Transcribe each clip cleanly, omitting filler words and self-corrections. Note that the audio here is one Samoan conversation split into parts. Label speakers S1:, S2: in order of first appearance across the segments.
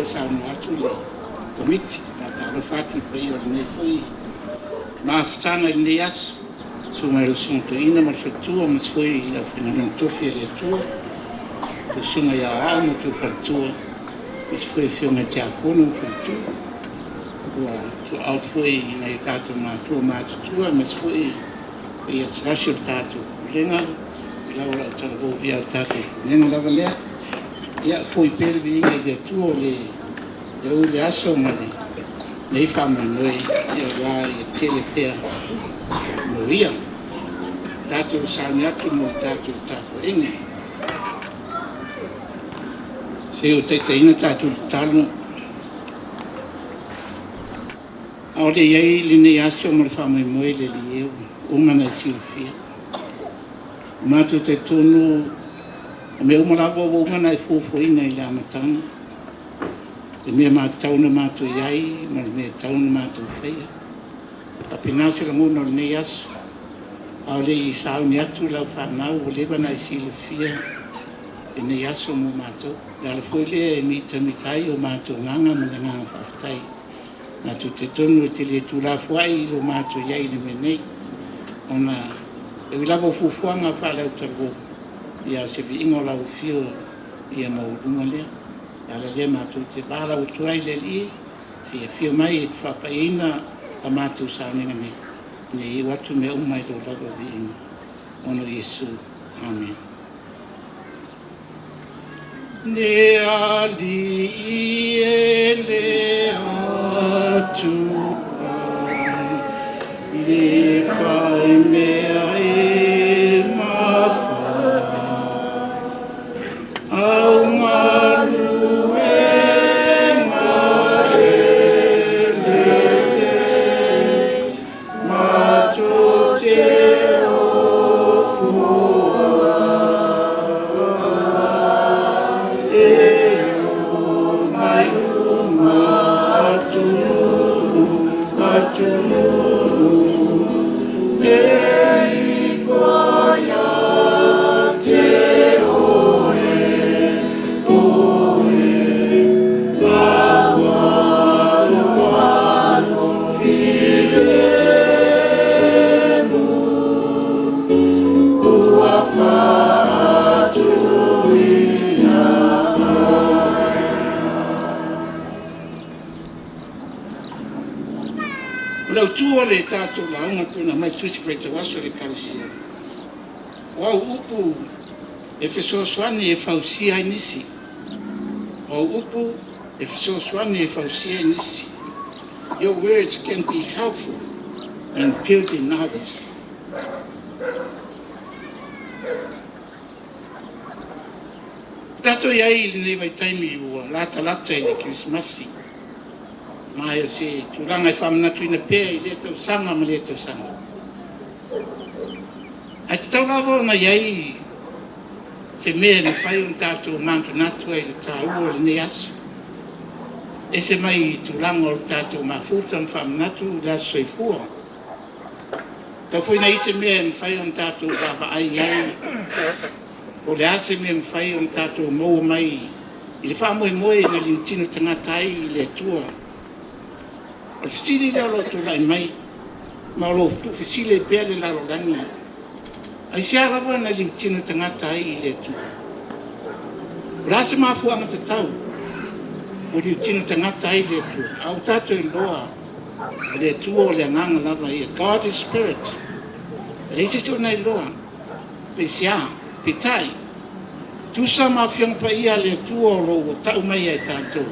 S1: ua saunoa atu le Komiti. Faatalofa atu i le paia o lenei foi mafutaga i lenei aso, susuga i le Susuga Toeaina ma le Faletua aemaise foi le aufaigaluega totofi a le Atua, lau Susuga ia Aao ma lou faletua, aemaise foi Afioga i Tiakono ma faletua, ua tuuao foi i nai o tatou matua matutua, aemaise foi le paia silasi o le tatou Pulega, i lau talavou o le tatou Pulega lava lea. Ia foi pea le viiga i le Atua o le ui le aso ma lenei faamoemoe aua ia tele pea mo ia. Tatou sauni atu mo le tatou tapuaiga. Se o taitaiina tatou tatalo. A o le i ai lenei aso ma le faamoemoe le Alii e uma ona e silafia. Matou talitonu o mea uma lava ua uma ona e fuafuaina i le amataga. Le mea matatau ona matou i ai ma le mea e tatau ona matou faia. Faapena se lagona o lenei aso. A o le i sauni atu lau fanau ua leva ona e silafia lenei aso mo matou. Le ala foi lea e mitamita ai o matou agaga ma le agaga faafetai. Matou te talitonu e te le tuulafoai i lo matou i ai i le mea nei. Ona e ui lava o fuafuaga faaleautalavou, ia se viiga o lau afio ia maualuga lea. Le ala lea matou te valaau atu ai i le Alii, se i afio mai e te faapaiaina la matou sauniga nei, ina ia iu atu mea uma i lou lava viiga. Ona o Iesu. Amen. Le Alii e le Atua, le fai mea e mafai, au galuega e lelei, matou te ofo ai. E omai uma atunuu, atunuu, e ifo ia te oe, oe, malumalu filemu, ua faatuina ai. O le autu o le tatou lauga pei ona aumai le tusi faitau aso a le Ekalesia. O au upu e fesoasoani e fausia ai nisi. O au upu e fesoasoani e fausia ai nisi. Your words can be helpful in building others. Tatou i ai i lenei vaitaimi ua latalata i le Kerisimasi. Ma e se tulaga e faamanatuina pea i lea tausaga ma lea tausaga. Ae tatau lava ona i ai se mea e mafai ona tatou manatunatu ai i le taua o lenei aso. Ese mai i tulaga o le tatou mafuta ma faamanatu le aso soifua. Tau foi na i se mea e mafai ona tatou vaavaai ai, o le a se mea e mafai ona tatou maua mai i le faamoemoe na liutino tagata ai i le Atua. O le fesili lea o lo o tulai mai, ma o lo o tuufesili ai pea le lalolagi. Aisea lava na liutino tagata ai i le Atua? O le a se mafuaaga tatau ua liutino tagata ai i le Atua? A ua tatou iloa o le Atua o le agaga lava ia. God is spirit. E leai se isi o na iloa peisea, peitai, tusa ma afioga paia a le Atua o lo o ua tau mai ai tatou.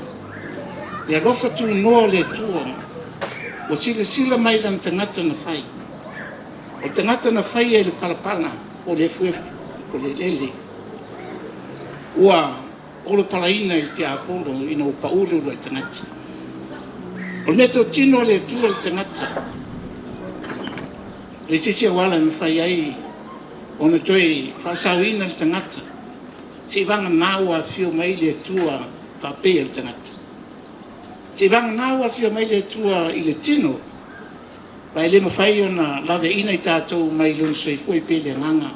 S1: Le alofa tunoa o le Atua ua silasila mai lana tagata na fai. O le tagata na faia i le palapala po o le efuefu po o le eleele. Ua olopalaina i le tiapolo ina ua pau le uluai tagata. O le mea totino a le Atua le tagata. Le se isi auala e mafai ai ona toe faasaoina le tagata. Se i vagana ua afio mai le Atua faapea le tagata. Se i vagana ua afio mai le Atua i le tino. Ma e le mafai ona laveaiina i tatou mai lona soifua i pea le agaga.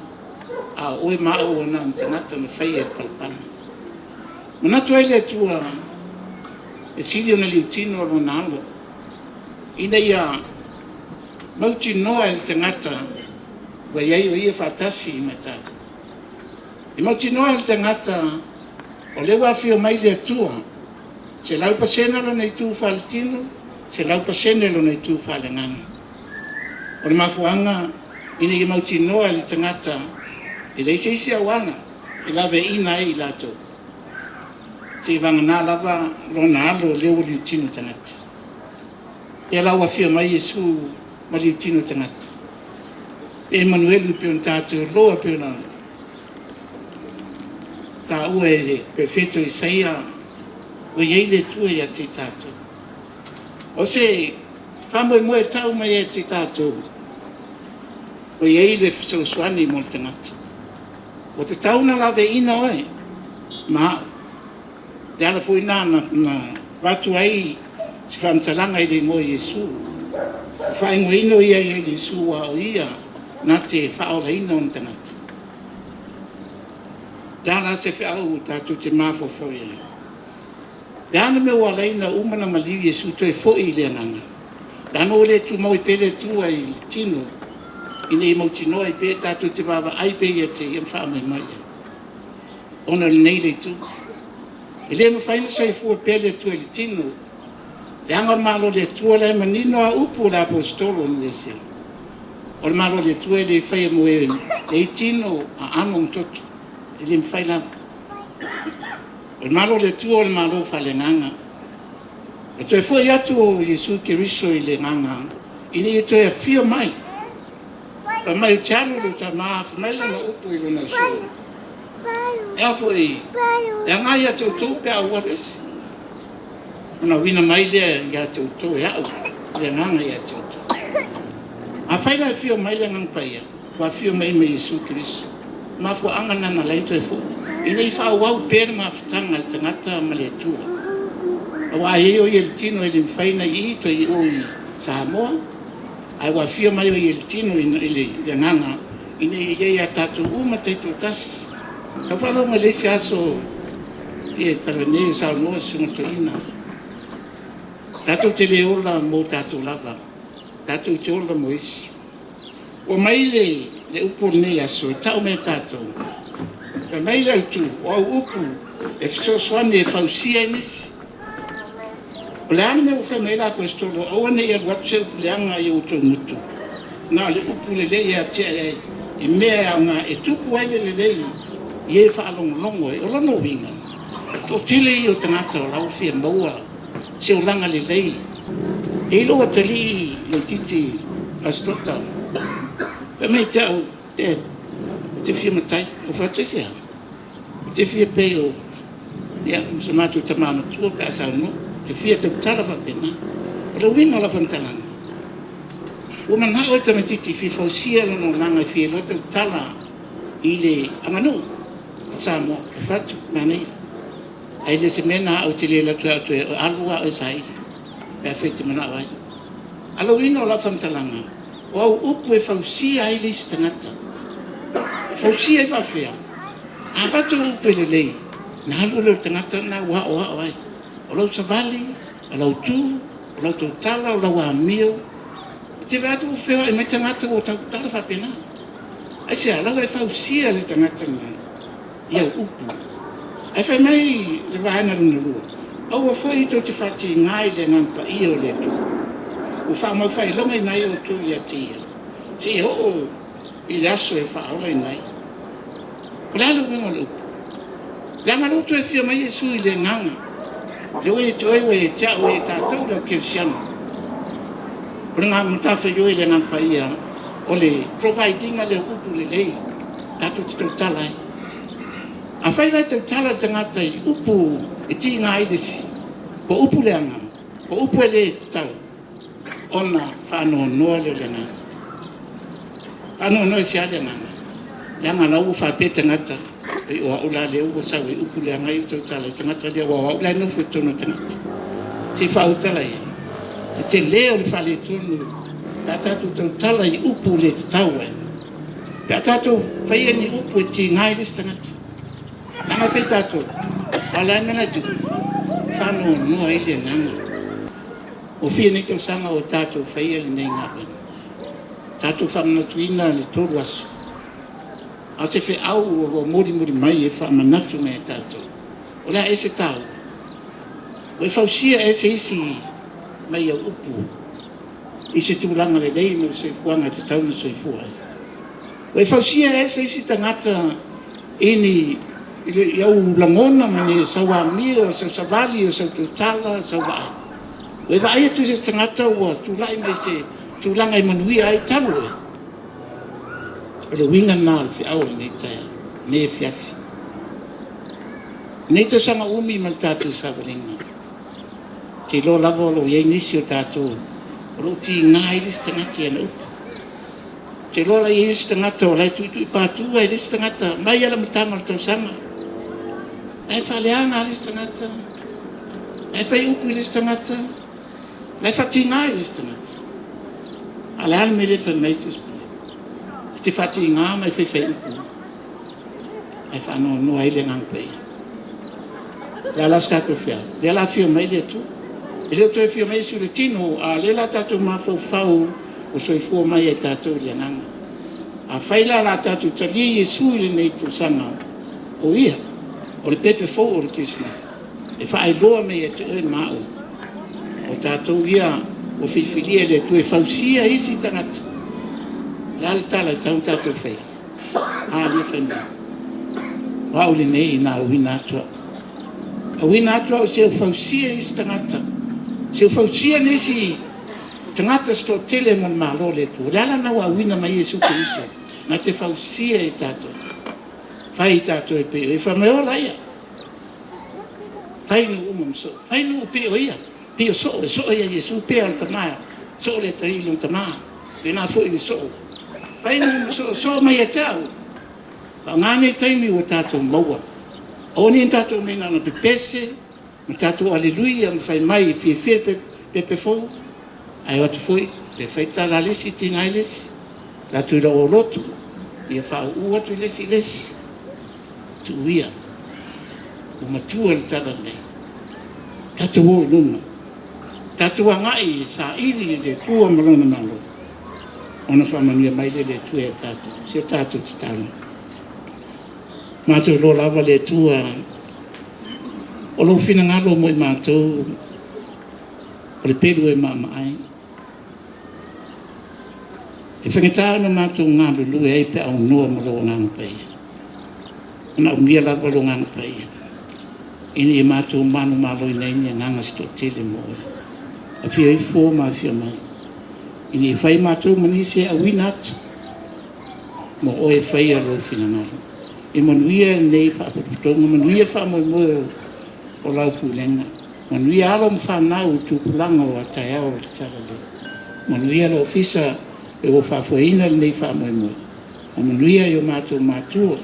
S1: A o oe ma au o na tagata na faia i le palapala. Manatu ai le Atua E sili ona liutino lona alo ina ia mautinoa e le tagata ua i ai o ia faatasi ma tatou. E mautinoa e le tagata o lea ua afio mai le Atua, 100% lona itu faaletino, 100% lona itu faaleagaga. O le mafuaaga ina ia mautinoa e le tagata e leai se isi auala e laveaiina ai i latou, seivagana lava lona alo lea ua liutino tagata. Ia la ua afio mai Iesu ma liutino tagata. E Emanuelu e pei ona tatou iloa e pei ona taua e le Perofeta o Isaia, ua i ai le Atua ia te i tatou. O se faamoemoe e tau mai ia te i tatou, ua i ai le fesoasoani mo le tagata. Ua tatau ona laveaiina oe ma au. O le ala foi lena na avatu ai se faamatalaga i le igoa o Iesu. Ua faaigoaina o ia ia Iesu aua o Ia na te faaolaina ona tagata. O le a la se feau tatou te mafaufau i ai? O le a le mea ua ala ai ona uma ona maliu Iesu toe foi i le agaga? Leaga ua le tumau ai pea le Atua i le tino ina ia mautinoa ai pea tatou te vaavaai pea ia te Ia ma faamoemoe i ai. Ona o lenei le itu. E le mafai ona soifua pea le Atua i le tino, leaga o le Malo o le Atua la e manino lava upu o le Aposetolo o Nusiela. O le Malo o le Atua e le faia mo e e i tino, aano ma toto. E le mafai lava. O le Malo o le Atua o le Malo faaleagaga. E toe foi atu o Iesu Keriso i le agaga ina ia toe afio mai. Fai mai ou te alu i lou tama, fai mai lana upu i lona uso. E a foi, e agai ia te outou pe a ou alu ese. Ona auina mai lea ia te outou e au le agaga ia te outou. Afai la e afio mai le Agaga Paia, ua afio mai ma Iesu Keriso. O mafuaaga na na ala ai ona toe foi, ina ia faaauau pea le mafutaga a le tagata ma le Atua. Aua a i ai o ia i le tino e le mafai ona i toe i o i Samoa, ae ua afio mai o ia i le tino i le agaga ina ia i ai ia tatou uma taitoatasi. Sa ou faalogo i le isi aso i talu ai nei o saunoa le susuga i le toeaina, tatou te le ola mo tatou lava, tatou te ola mo isi. Ua aumai le upu o lenei aso e tau mai e tatou, fai mai le autu, o au upu e fesoasoani e fausia ai nisi. O le a le mea ua fai mai ai le Aposetolo, aua ne i alu atu se upu leaga i outou gutu, na o le upu lelei e atiae ai i mea e aoga e tupu ai le lelei i e faalogologo ai. O lona uiga, toatele ia o tagata o la ua fia maua se olaga lelei. E i ai lou atalii laitiiti Fasitoo-uta, fai mai ia te au, Dad, ou te fia matai. Ou fai atu, aisea? Ou te fia pei o ia, si o matou tama matua pe a saunoa. Ou te fia tautala faapena. O le uiga o lau faamatalaga, ua manao le tamaitiiti e fia fausia lona olaga e fia iloa tautala i le aganuu a Samoa. Ou fai atu, manaia. Ae le o se mea lena a au, e te le alu atu e alu lava oe e saili pe afai e te manao ai. A o le uiga o lau faamatalaga, o au upu e fausia ai le isi tagata. E fausia ai faapefea? A avatu au upu e lelei, ona alu lea o le tagata lena ua aoao ai. O lau savali, o lau tu, o lau tautala, o lau amio. E te vaai atu ua feoai mai tagata ua tautala faapena. Aisea? O la ua e fausia le tagata lena i au upu. Ae fai mai le vaega lona lua, aua foi tou te faatiga i le Agaga Paia o le Atua, ua faamaufaailogaina ai outou ia te Ia, seia oo i le aso e faaolaina ai. O le a le uiga o le upu? Leaga o lea ua toe afio mai Iesu i le Agaga, lea ua ia te oe, ua ia te au, ua ia tatou le au kerisiano. O le matafaioi a le Agaga Paia, o le provide ina lea o upu lelei tatou te tautala ai. Afai la e tautala le tagata i upu e tiga ai le isi, po o upu leaga, po o upu e le tatau, ona faanoanoa lea o le agaga. Faanoanoa i se a le agaga? Leaga o la ua faapea tagata, Oi o au la lea ua sau ai upu leaga ia ua tautala ai le tagata lea, aua o au la e nofo i totonu o tagata. Se i faautala i ai le tele o le faaletonu pe a tatou tautala i upu le tatau ai. Pe a tatou faia ni upu e tiga ai le isi tagata. Leaga e fai tatou, a o le a le mea la e tupu? faanoanoa ai le agaga. Ua fia nei tausaga ua tatou faia lenei galuega, tatou faamanatuina le 3 aso, a o se feau o lo o molimoli mai e faamanatu mai e tatou, o le a ea se taua? Ua e fausia ea se isi mai au upu i se tulaga lelei ma le soifuaga e tatau ona soifua ai? Ua e fausia ea se isi tagata i ni i au lagona ma ni sau amio, sau savali, o sau tautala, sau vaai? Ua e vaai atu i se tagata ua tulai mai i se tulaga e manuia ai talu oe? O le uiga lena o le feau o lenei taeao, lenei afiafi. Lenei tausaga umi ma le tatou savaliga, ou te iloa lava o lo o i ai nisi o tatou o lo o tiga ai le isi tagata i ana upu. Ou te iloa la e i ai isi tagata o la e tuitui patu lava i le isi tagata mai lava i le amataga o le tausaga. La e faaleaga lava le isi tagata, la e fai upu i le isi tagata, la e faatiga i le isi tagata. A o le a le mea lea e fai mai ai le Tusi Paia? E te faatiga ma e faifai upu ae faanoanoa ai le Agaga Paia. O le a la se tatou feau? O lea o le a afio mai le Atua. E le o toe afio mai Iesu i le tino, a o lea o le a tatou mafaufau ua soifua mai ia i tatou i le agaga. Afai la o le a tatou talia Iesu i lenei tausaga, o Ia o le pepe fou o le Kerisimasi e faailoa mai ia te oe ma au, o tatou ia ua filifilia e le Atua e fausia isi tagata. O le a le tala e tatau ona tatou faia? A lea e fai mai, o au lenei ina auina atu au. Auina atu au se i fausia isi tagata, se i fausia nisi tagata se toatele mo le Malo o le Atua. O le ala lena ua auina mai ai Iesu Keriso, na te fausia i tatou, fai i tatou e pei o ia. Fai mai, ola ia, fai nuu uma ma soo, fai nuu pei o ia, pei o soo, e soo ia Iesu pei o le tama, soo le atalii i lona tama, pena foi le soo. Fai nuu ma soo, soo mai ia te au. Faaaoga nei taimi ua tatou maua. Aua ne i tatou omai na ona pepese ma tatou aleluia ma fai mai e fiafia le pepe fou, ae o atu foi pe fai tala a le isi, tiga ai le isi, alu atu i lou aulotu, ia faauu atu le isi i le isi. Tuu ia, ua matua le tala lelei. Tatou o i luma, tatou agai e saili i le Atua ma Lona Malo, ona faamanuia mai lea e le Atua ia tatou, si a tatou tatalo. Matou iloa lava le Atua, o lou finagalo mo i matou, o le pelu e maamaai. E faigata ona matou galulue ai pe a aunoa ma lou Agaga Paia. Manaomia lava lou Agaga Paia, ina ia matou manumaloina ai ni agaga se toatele mo oe. Afio ifo ma afio mai, ina ia fai matou ma nisi e auina atu mo oe e faia lou finagalo. E manuia lenei faapotopotoga, manuia faamoemoe o lau pulega, manuia alo ma fanau i tupulaga o a taeao o le Talalelei, manuia le ofisa e ua faafoeina lenei faamoemoe, ma manuia i o matou matua,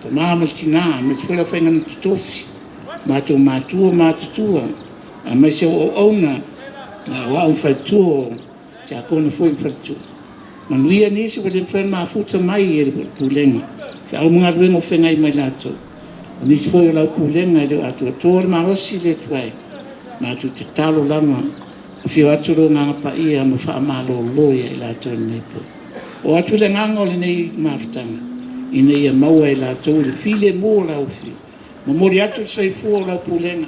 S1: tama ma le tina, aemaise foi le aufaigaluega totofi, matou matua matutua, aemaise o auauna aoao ma faletua o tiakono foi ma faletua. Manuia nisi ua le mafai ona mafuta mai e le pulega, feau ma galuega o feagai ma i latou. O nisi foi o lau pulega e le o atoatoa le malosi le Atua e, matou tatalo lava, afio atu lou Agaga Paia ma faamalolo ia i latou i lenei po. O atu le agaga o lenei mafutaga, ina ia maua e latou le filemu o lau afio. Momoli atu le soifua o lau pulega,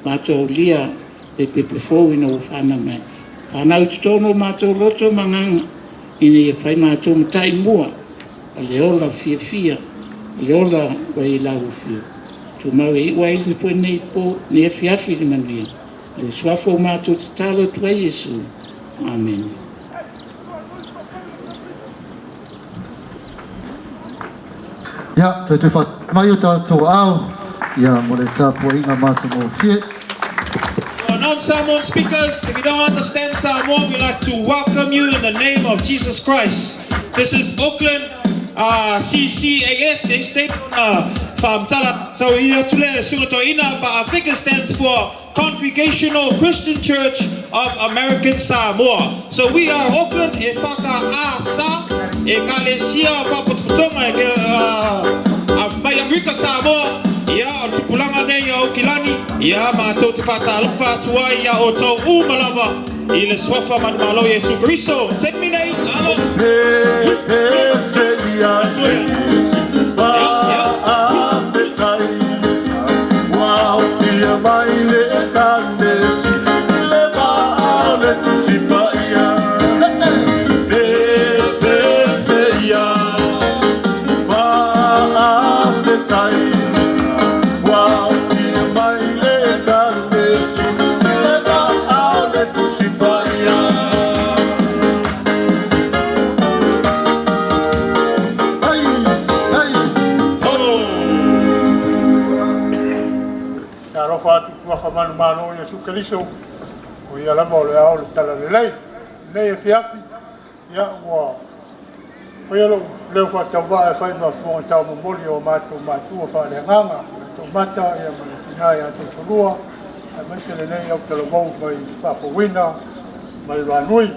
S1: matou aulia le pepe fou ina ua fanau mai. Fanau i totonu o matou loto ma agaga, ina ia fai matou ma taimua o le ola fiafia, o le ola ua i lau afio. Tumau e iu ai le nei po, nei afiafi i le manuia. Le suafa o matou tatalo atu ai Iesu. Amene.
S2: Ia, toe toe mai o tatou ao, ia mo le tapuaiga matagofie.
S3: For non-Samoan speakers, if you don't understand Samoan, we'd like to welcome you in the name of Jesus Christ. This is Auckland CCAS, state whaamtala tau i atu le sunga toeaina, but I think it stands for Congregational Christian Church of American Samoa. So we are Auckland e whaka a sa e kalesia whapotopotonga e ke mai Amerika Samoa. Ia, o le tupulaga nei o Aukilani, ia, matou te faatalofa atu ai iā outou uma lava i le Suafa manumalo o Iesu Keriso. Taimi nei, alo.
S4: E alofa atu Suafa manumalo o Iesu Keriso, o ia lava o le ao o le Talalelei. Lenei afiafi, ia ua faia lou leo faatauvaa e fai ma fofoga taumomoli o matou matua faaleagaga, le Toomata ia ma le tina ia Toetolua, aemaise lenei autalavou mai faafouina mai Ranui.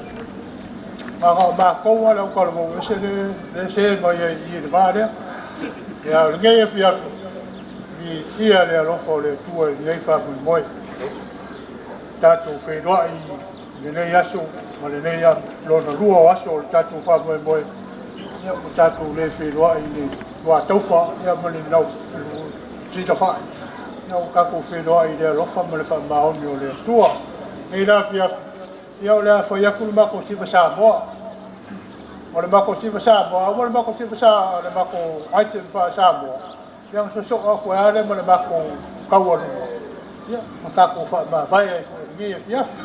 S4: Ma o matou lava le autalavou ese le se mai ai i le va lea. Ia, o lenei afiafi, viitia le alofa o le Atua i lenei faamoemoe. Tatou feiloai i lenei aso ma lenei lona lua o aso o le tatou faamoemoe, ia ua tatou le feiloai i le tuataufa ia ma le laufilafai, ia ua tatou feiloai i le alofa ma le faamaoni o le Atua. Nei la afiafi, ia o le a fai atu le matou siva Samoa. O le matou siva Samoa, aua le matou siva sa, le matou item faa-Samoa, ia na sosoo atu ai lea ma le matou taualuga, ia ma tatou faamavae ai foi i lenei afiafi.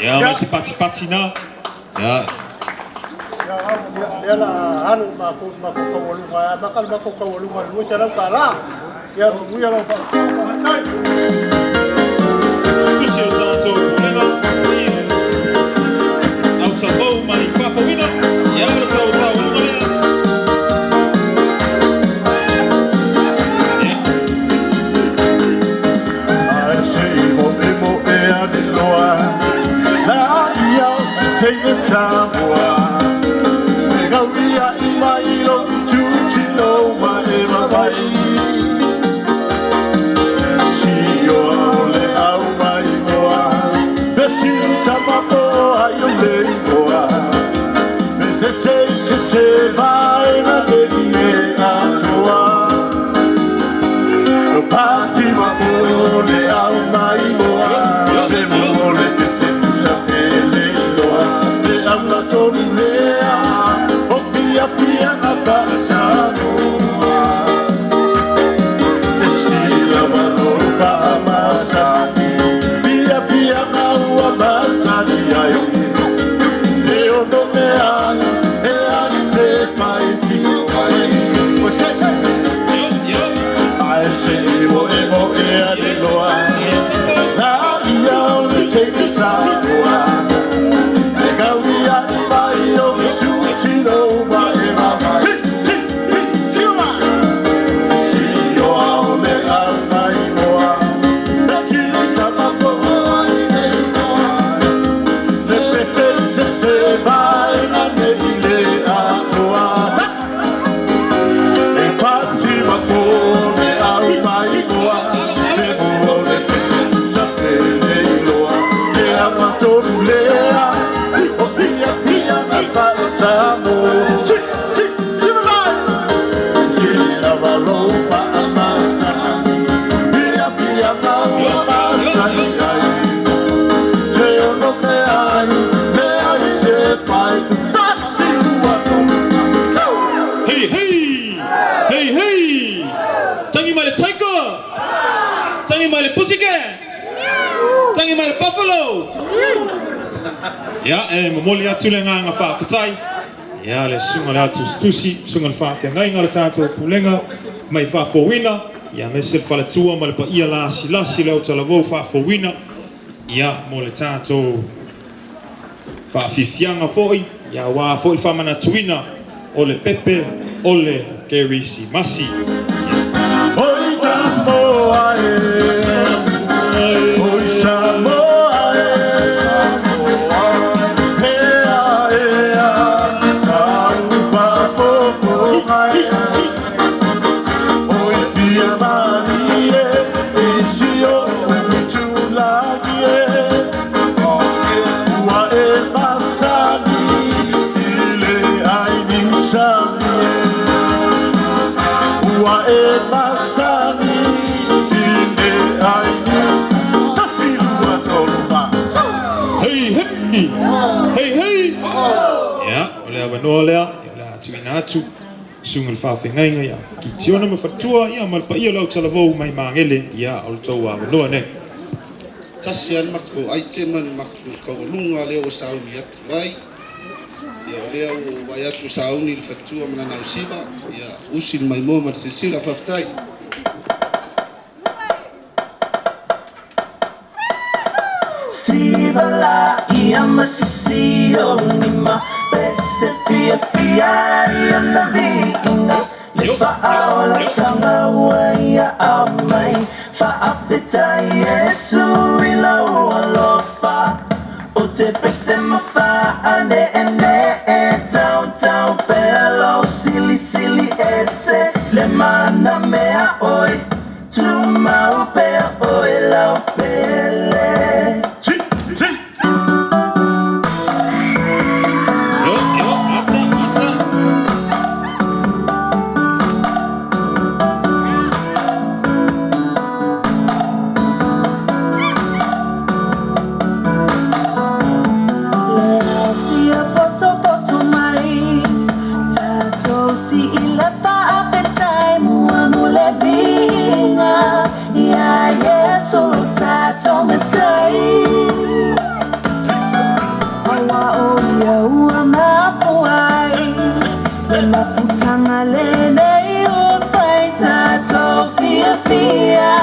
S3: Ia, mai se patipati na. Ia. Lea la alu matou taualuga, maka le matou taualuga i le $200. Ia manuia lau faafofoga. Faafetai. Tusi o tatou pulega i autalavou mai faafouina. Ia, o le tou taualuga lea. Ia.
S5: Ai se mo e mo e ani loa La ia o se teine Samoa E gauria i mai lo tutino ma e mawai Si o le au mai moa Vesilu tamapo ai o le moa Me se se se se vai na le e atoa Pati ma mo le au mai moa Me mo le te se tusa e le iloa Le au la tolu lea O fia fia na whaasamoa E sila walo whaamasani Fia fia ngā ua masani ai Te ono mea e ai se whai. Ae se i mo'emo'e ane loa La ia o le teine Samoa E gauia'i mai o le tutino ma e mamae Si oa o le au maimoa E sili tamapoa i le igoa Le pese i sese vaega nei i le atoa E pati ma le au maimoa Le mua o le pese tusa pele iloa Le amatolu lea O pia pia na pae Samoa Si, si, si mai Si lava lou faamasani Pia pia maua masani ai Te ono mea ai Mea i se fai Tasi ua tolu Two!
S3: Hey, hey! Hey, hey! Tangi mai le Tiger! Tangi mai le Pussycat! Tangi mai le Buffalo! Ia, e momoli atu le agaga faafetai. Ia, le susuga i le Tusitusi, susuga i le Faafeagaiga o le tatou Pulega mai Faafouina, ia, aemaise le faletua ma le paia lasilasi le autalavou faafouina, ia, mo le tatou faafiafiaga foi, ia, aua foi le faamanatuina o le pepe o le Kerisimasi.
S5: Oi Samoa e, oi Samoa e, ea ea, taufafofoga e. Oi fia malie, i si ou itulagi e, ua e masani i le ai niusami e. Ua e masani i le ai niu Tasi lua tolu fa.
S3: Hey, hey! Hey, hey! Ia, o le avanoa lea, ia, o le a tuuina atu, susuga i le Faafeagaiga ia Kitiona ma Faletua, ia, ma le paia o le autalavou mai Magele, ia, o le tou avanoa nei.
S6: Tasi lava le matou item ma le matou taualuga lea ua sauni atu ai. Ia o lea ua ou vaai atu ua sauni le faletua ma lana ausiva, ia usi le maimoa ma le silasila. Faafetai.
S7: Siva la ia masisi o lima pese fia fia ia na viiga le faaola ua ia aumai faafetai Iesu i lou alofa o te pese ma faaneenee tautau pea lou silisili ese le mana mea oe tumau pea oe lau pele.
S5: Si, si.
S3: Io, io, ata, ata.
S7: Le aofia potopoto mai tatou si i le faafetai muamu le viiga iā Iesu lo tatou Matai. Aua o ia ua mafua ai le mafutaga lenei ua fai tatou fiafia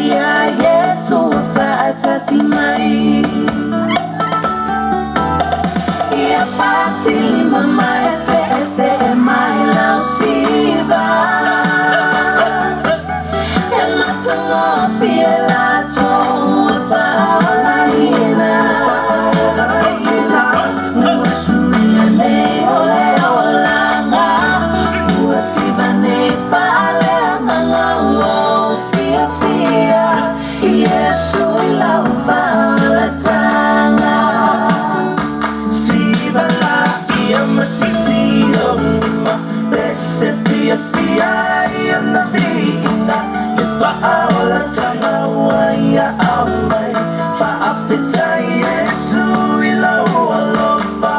S7: iā Iesu ua faatasi mai. Ia patilima ma eseese e mai lau siva E matagofie latou e faaolaina Ua suia nei o le olaga Ua siva nei faaleagaga Ua ou fiafia Iesu i lau faaolataga Siva la ia masisi o lima pese fiafia ia na viiga le faaolataga ua ia aumai faafetai Iesu i lou alofa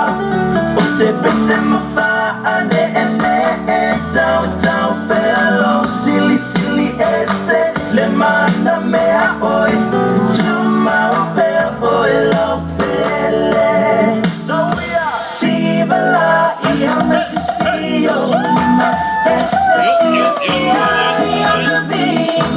S7: o te pese ma faaneenee tautau pea lou silisili ese le mana mea oe tumau pea oe lau pele. Siva la ia masisi o lima pese
S3: Io, io, io,
S7: fiafia ia
S3: io.
S7: na viiga.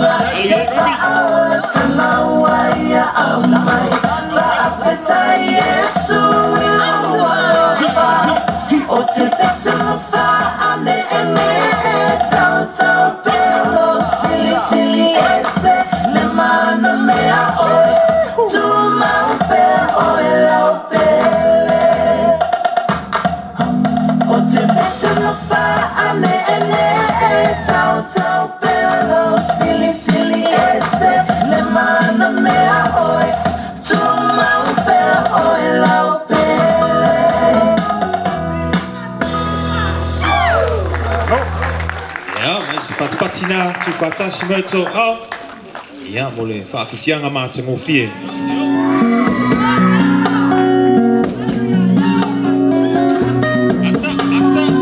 S3: tinā, tuufaatasi mai outou aao, ia, mo le faafiafiaga matagofie. Ata, ata.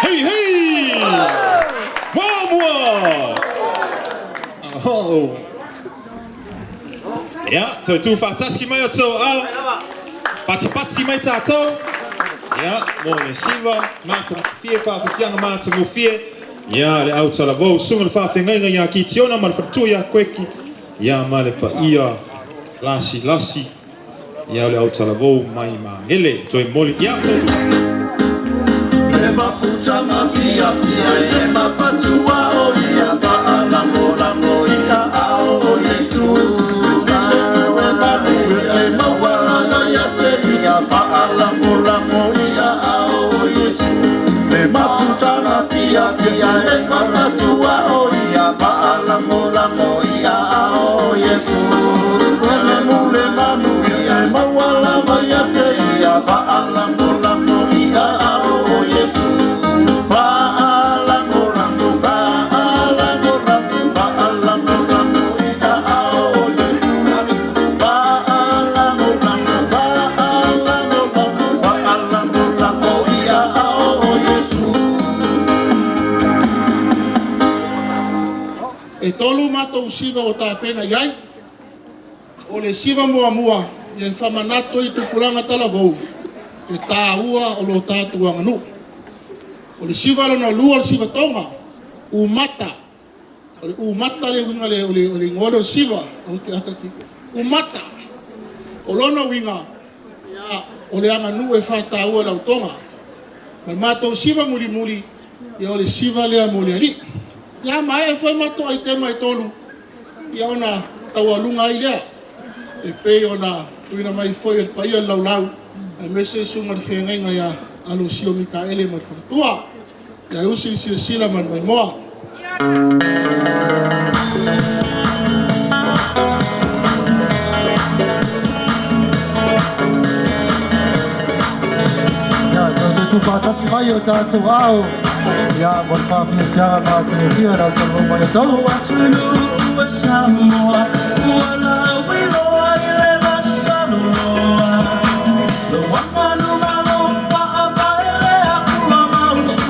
S3: Hey, hey! Muamua! Oh. Ia, toe tuufaatasi mai outou aao, patipati mai tatou, ia, mo le siva matagofie, faafiafiaga matagofie, ia, le au talavou, susuga le faafeagaiga ia Kitiona ma le faletua ia Koeki, ia, ma le paia lasilasi, ia, o le au talavou mai Magele, toe momoli, ia, toe tuufaatasi.
S5: Le mafutaga fiafia i le mafatua o ia faalagolago i aao o Iesu. Malu e maualaga ia te ia faalagolago i aao o Iesu. Le mafutaga fiafia i le mafatua o ia faalagolago i aao o Iesu. Le mule manu e maualaga ia te ia faalagolago i aao o Iesu. Faalagolago, faalagolago, faalagolago i aao o Iesu. Faalagolago, faalagolago, faalagolago i aao o Iesu.
S6: E tolu matou siva ua tapena i ai. O le siva muamua, ia faamanatu ai tupulaga talavou le taua o lo tatou aganuu. O le siva lona lua o le siva toga, umata. O le umata le uiga le, o le, o le igoa lea o le siva. Umata. O lona uiga, ia, o le aganuu e faataua e le autoga. Ma le matou siva mulimuli, ia o le siva lea mo le alii. Ia maea foi matou aitema e tolu, ia ona taualuga ai lea, e pei ona tuuina mai foi e le paia o le laulau, aemaise susuga i le feagaiga ia Alosio Mikaele ma le faletua, ia usi le silasila ma le maimoa.
S2: Faatasi mai o tatou aao ia mo le faafiafiaga matagofie o le autalavou mai atau.
S7: O atunuu e Samoa ua lauiloa i le vasaloloa Lou agalu ma lou faavae lea ua mautu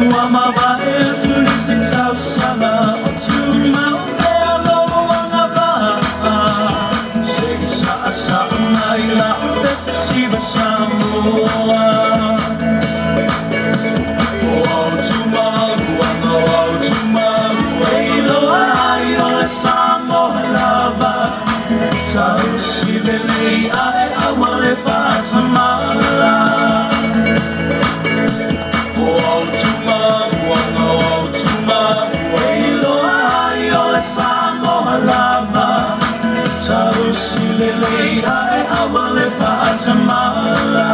S7: Ua mavae atu nisi tausaga o tumau pea lou agavaa Se i saasaa mai lau pese siva Samoa O au tumaluaga o au tumaluaga E iloa ai o le Samoa lava Tausi lelei ae aua le faatamala O au tumaluaga o au tumaluaga E iloa ai o le Samoa lava Tausi lelei ae aua le faatamala.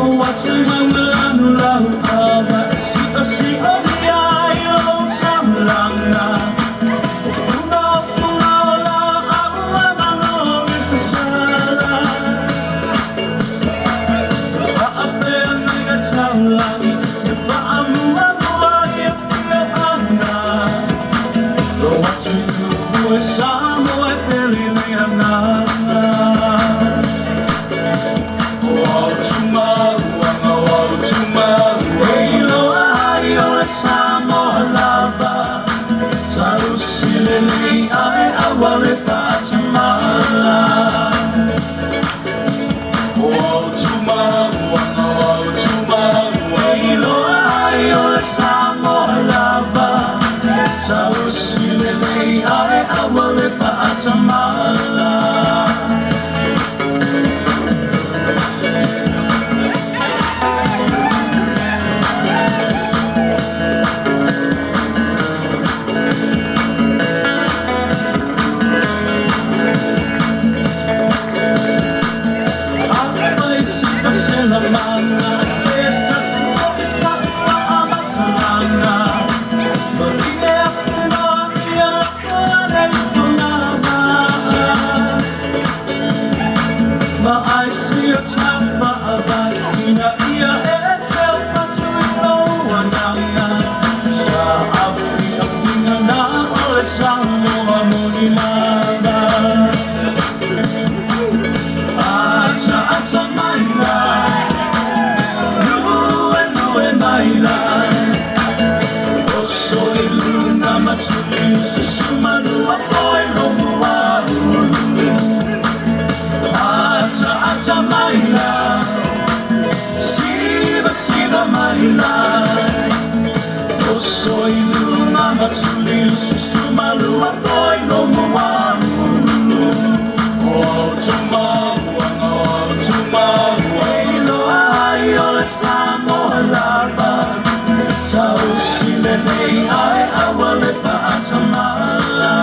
S7: O atu lau ava e si'osi'o ai lou taulaga O fuga o fuga o la'au e malogi sasala Fa'afeagaiga taulagi e fa'amuamua i afioaga Lo atunuu e Samoa e pele le agaga. O au tumaluaga o au tumaluaga E iloa ai o le Samoa lava Tausi lelei ae aua le faatamala O au tumaluaga o au tumaluaga E iloa ai o le Samoa lava Tausi lelei ae aua le faatamala. Samoa moni lava. Acha acha maila, lue lue maila. Oso i luna matuli susumalua poe lomu ulu. Acha acha maila, siva siva maila. Oso i luna matuli susumalua poe lomu ulu. O au tumaluaga o au tumaluaga E iloa ai o le Samoa lava Tausi lelei ae aua le faatamala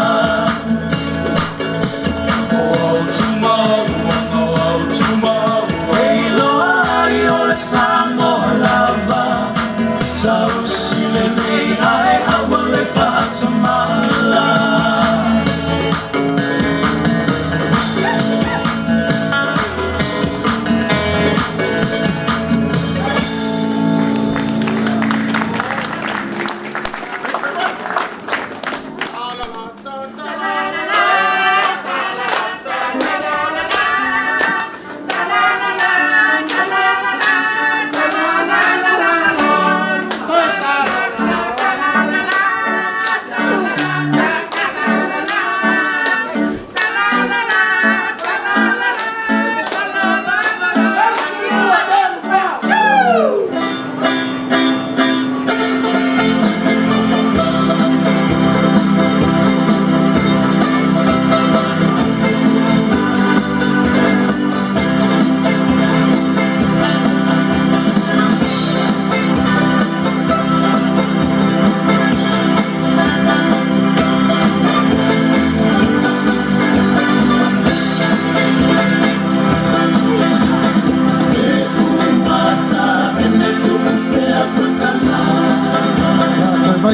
S7: O au tumaluaga o au tumaluaga E iloa ai o le Samoa lava Tausi lelei ae aua le faatamala.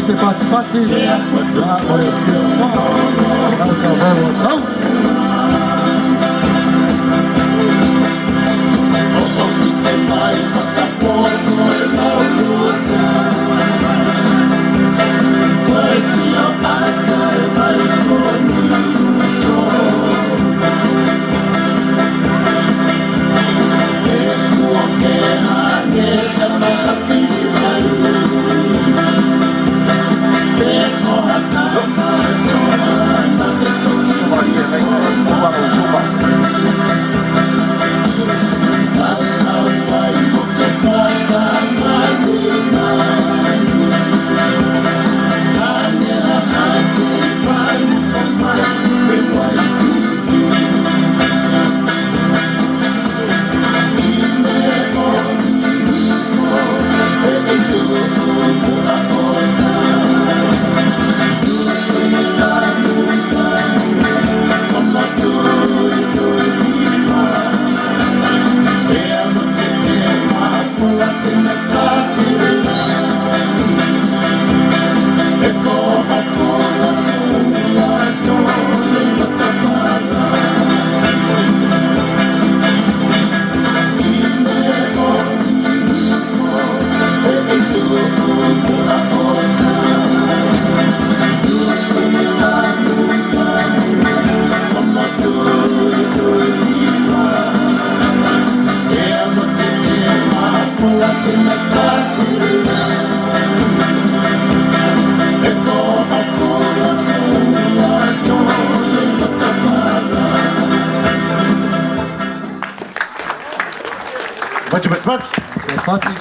S2: se patipati ia mo le fia fofoga lau taavao tau.
S5: Pati, pati, pati.
S2: Pati.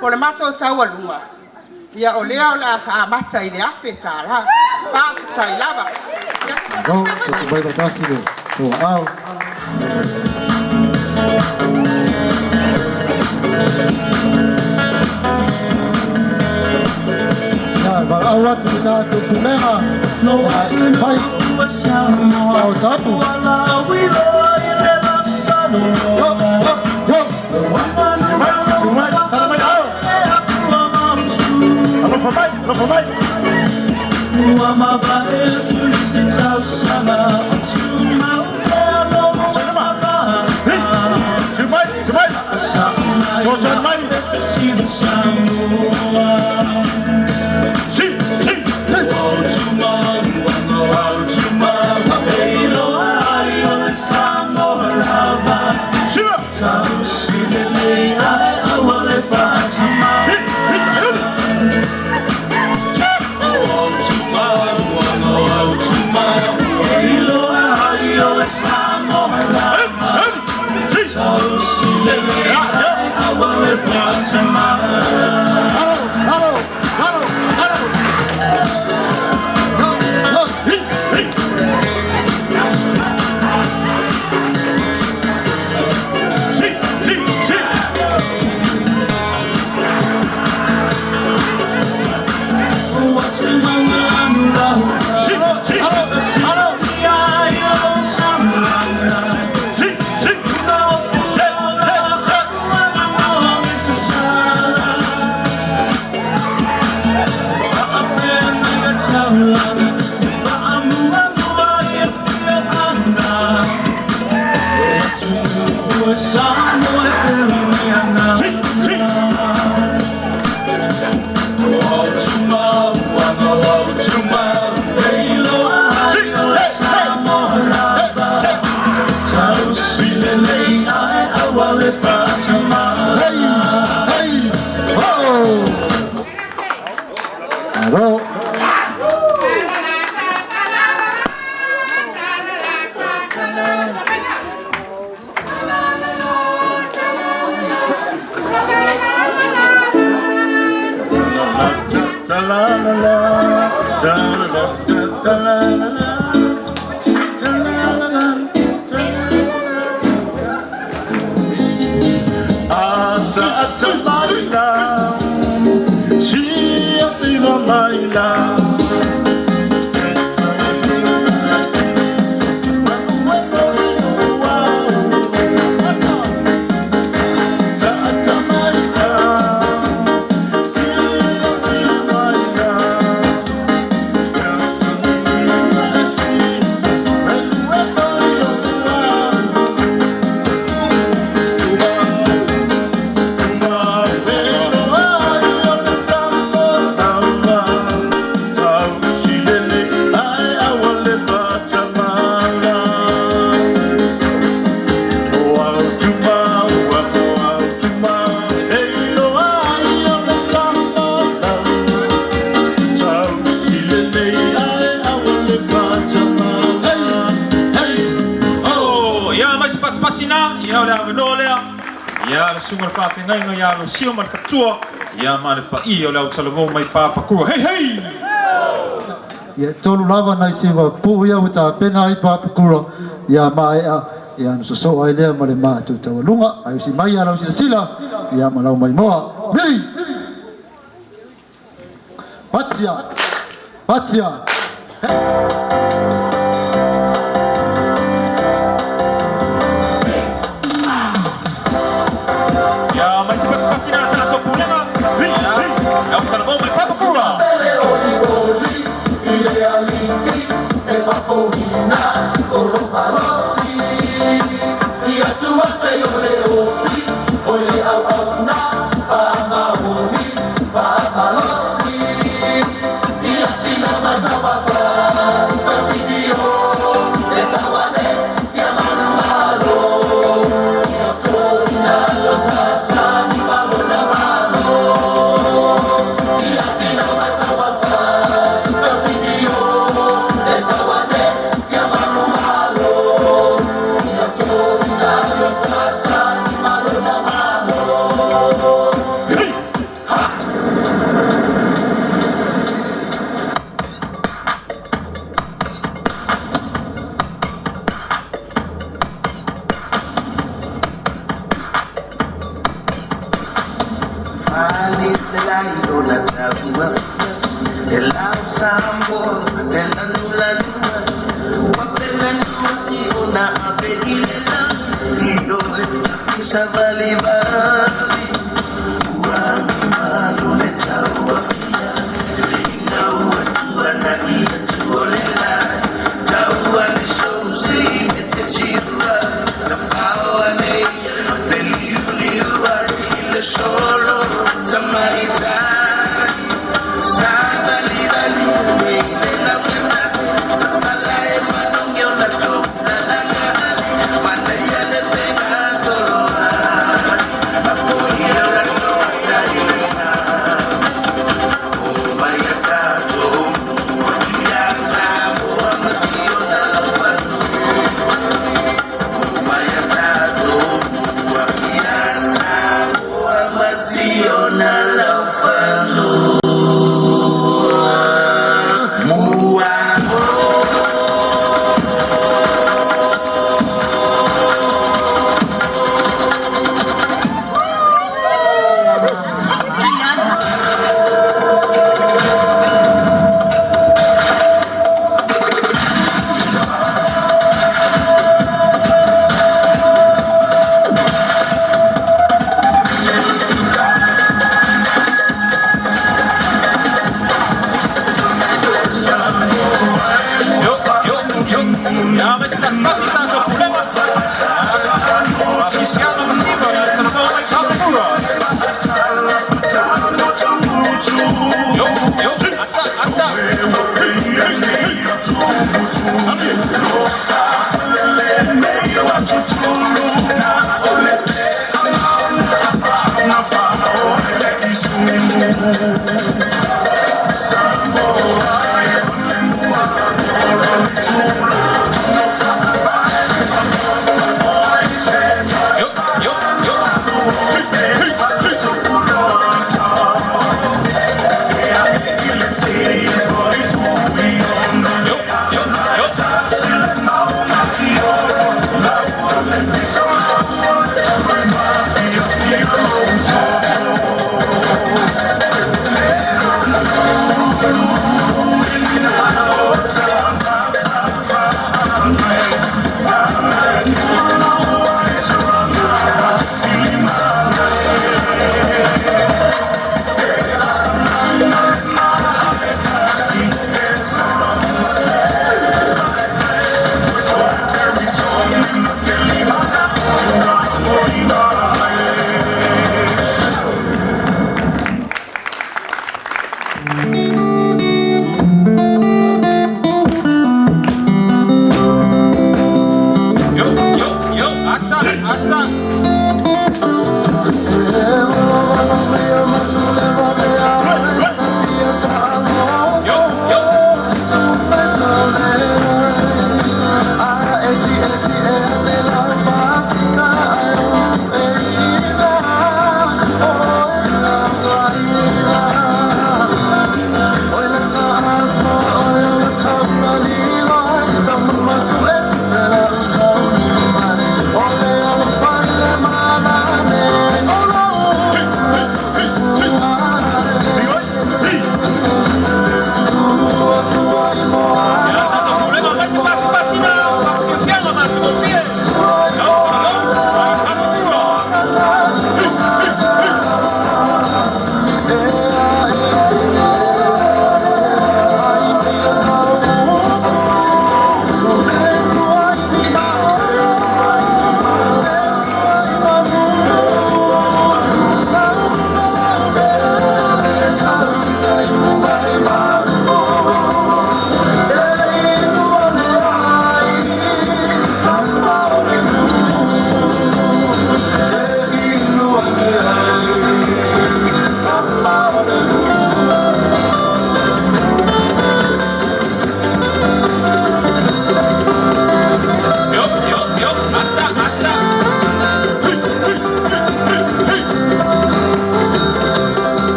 S8: Po le matou taualuga, ia o lea o le a faamata i le $1,000. Faafetai lava.
S2: Malo, tutu mai faatasi le tou aao. Valaau atu i le tatou pulega ia fai lau tapu. Yo, yo, yo.
S5: Mai, mai, sala mai ao. Alofa mai, alofa mai. Siu mai, siu mai. Tosan mai. Si, si. Siva. Hi, hi, ayun. Ayun, ayun. Si. Ya, ya.
S2: Alo, alo, alo, alo. Yo, yo.
S5: Hi, hi. Si, si, si. Si, si.
S2: Alo, alo.
S5: Si, si. Se, se, se. Si, si. Si, se, se. Se, se.
S2: Hey, hey, oh. Alo.
S5: Ta la la la, ta la la, ta la la la, ta la la la, ta la la. Ata ata mai la, si ati mai la. Ta ata mai la, si ati mai la.
S2: Hey, hey.
S3: Oh, ia mai se patipati na, ia o le avanoa lea. Ia le susuga le faafeagaiga ia Losio ma le faletua. Ia ma le paia o le autalavou mai Papakura. Hei hei!
S2: Ia tolu lava nai siva pu ia ua tapena ai Papakura ia maea ia na sosoo ai lea ma le matou taualuga ae usi mai ia lau silasila ia ma lau maimoa. Mili! Patia! Patia!
S3: Ia mai se patipati na tatou pulega. Ia, le autalavou mai Papakura.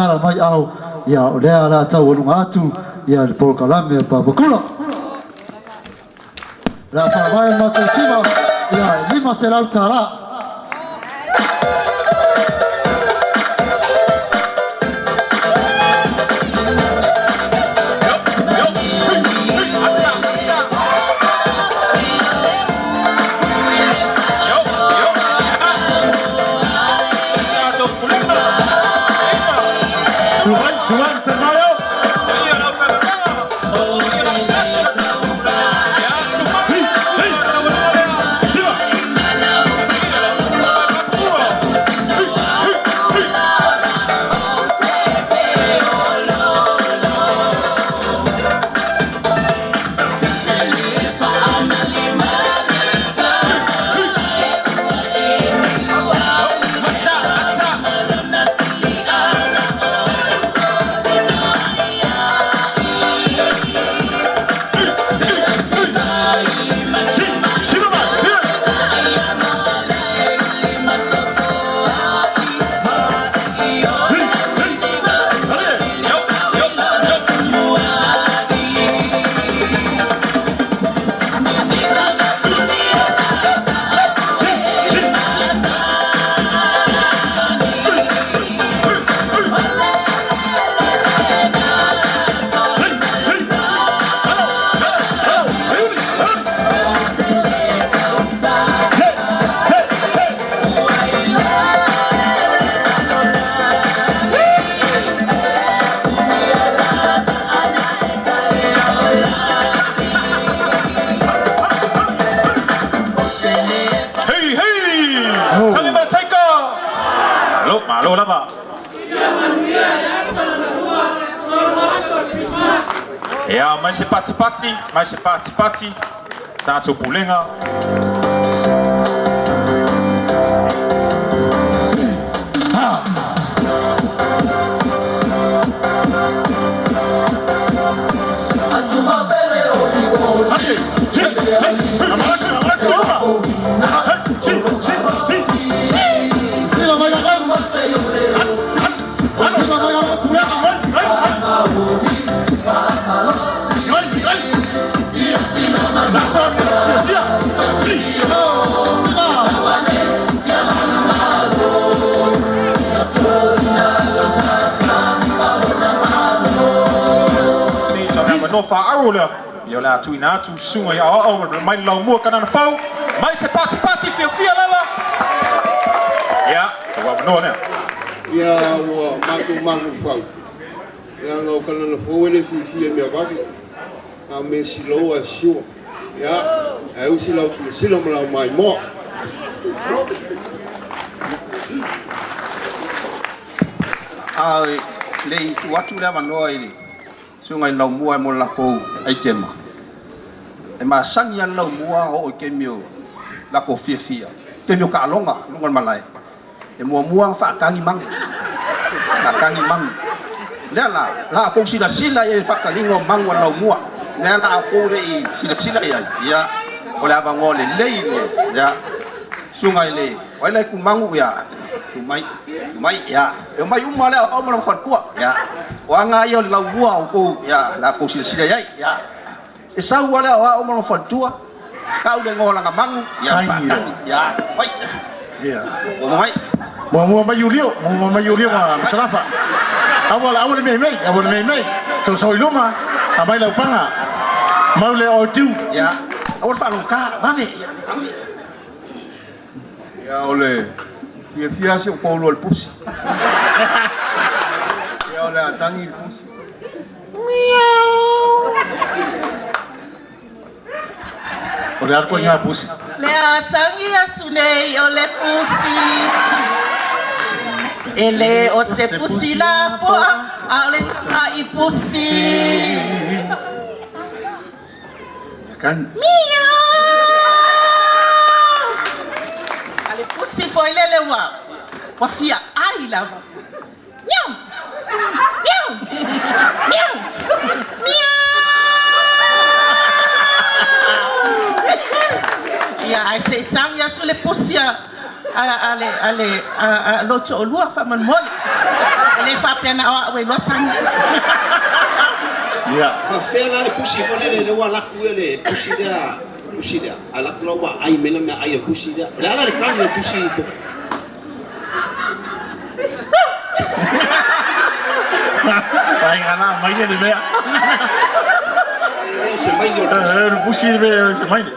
S2: tatala mai ao, ia o lea la taualuga atu ia le polokalame a Papakura. La faavae matou siva ia $500.
S3: Hey, hey! Tali ma le taika! Malo, malo lava. Ia, mai se patipati, mai se patipati, tatou pulega. No whaaro lea. Ia o le a tuina atu, susuga i aoao mai le laumua Kanana Fou, mai se patipati fiafia lava. Ia, se avanoa lea.
S6: Ia ua matou mafaufau, leaga o Kanana Fou e le fiafia i mea vave, a o mea silou ae sure. Ia, ae usi lau silasila ma lau maimoa.
S9: A le i tuu atu le avanoa i le susuga i le laumua mo le lakou aitema, e masani lava le laumua oo i taimi o lakou fiafia, taimi o taaloga i luga o le malae, e muamua ona faatagi magu, faatagi magu. Lea la, la outou silasila i ai i le faataliga o magu a le laumua, lea la a outou le i silasila i ai, ia, o le avanoa lelei lenei, ia, susuga i le, o ai la e tu magu, ia, tu mai, tu mai, ia, e omai uma lea o ma lona faletua, ia, o aga ia o le laumua o outou, ia, la outou silasila i ai, ia, e sau lava le aoao ma lona faletua, tau le igoa o lana magu, ia, faatagi, ia, mai, muamua mai.
S5: Muamua mai Iulio, muamua mai Iulio ma Salafa. Aua aua le mei mei, aua le mei mei. Soso i luma, aumai lau paga. Mau le oe tiu.
S9: Ia, aua le faalogota, vave.
S6: Ia o le fiafia si ou toalua i le pusi. Ia o le a tagi le pusi.
S5: O le a le koiga pusi.
S8: Le a tagi atu nei o le pusi. E le o se pusi lapoa, a o le tamai pusi. Miau! A le pusi foi lele ua, ua fia ai lava. Miau! Miau! Miau! Miau! Ia, ae se i tagi atu le pusi a, a, a le, a le, a, a lou toalua faamolemole. E le faapea na o a'u e iloa tagi.
S5: Ia.
S6: Faafefea la le pusi foi lele lea ua alu atu ia le pusi lea, pusi lea, alu atu la ua aai mai le meaai a le pusi lea. O le a la le tagi a le pusi i
S5: Ai ngana mai le mea.
S6: E le o se maile o le pusi.
S5: Le pusi le mea o se maile.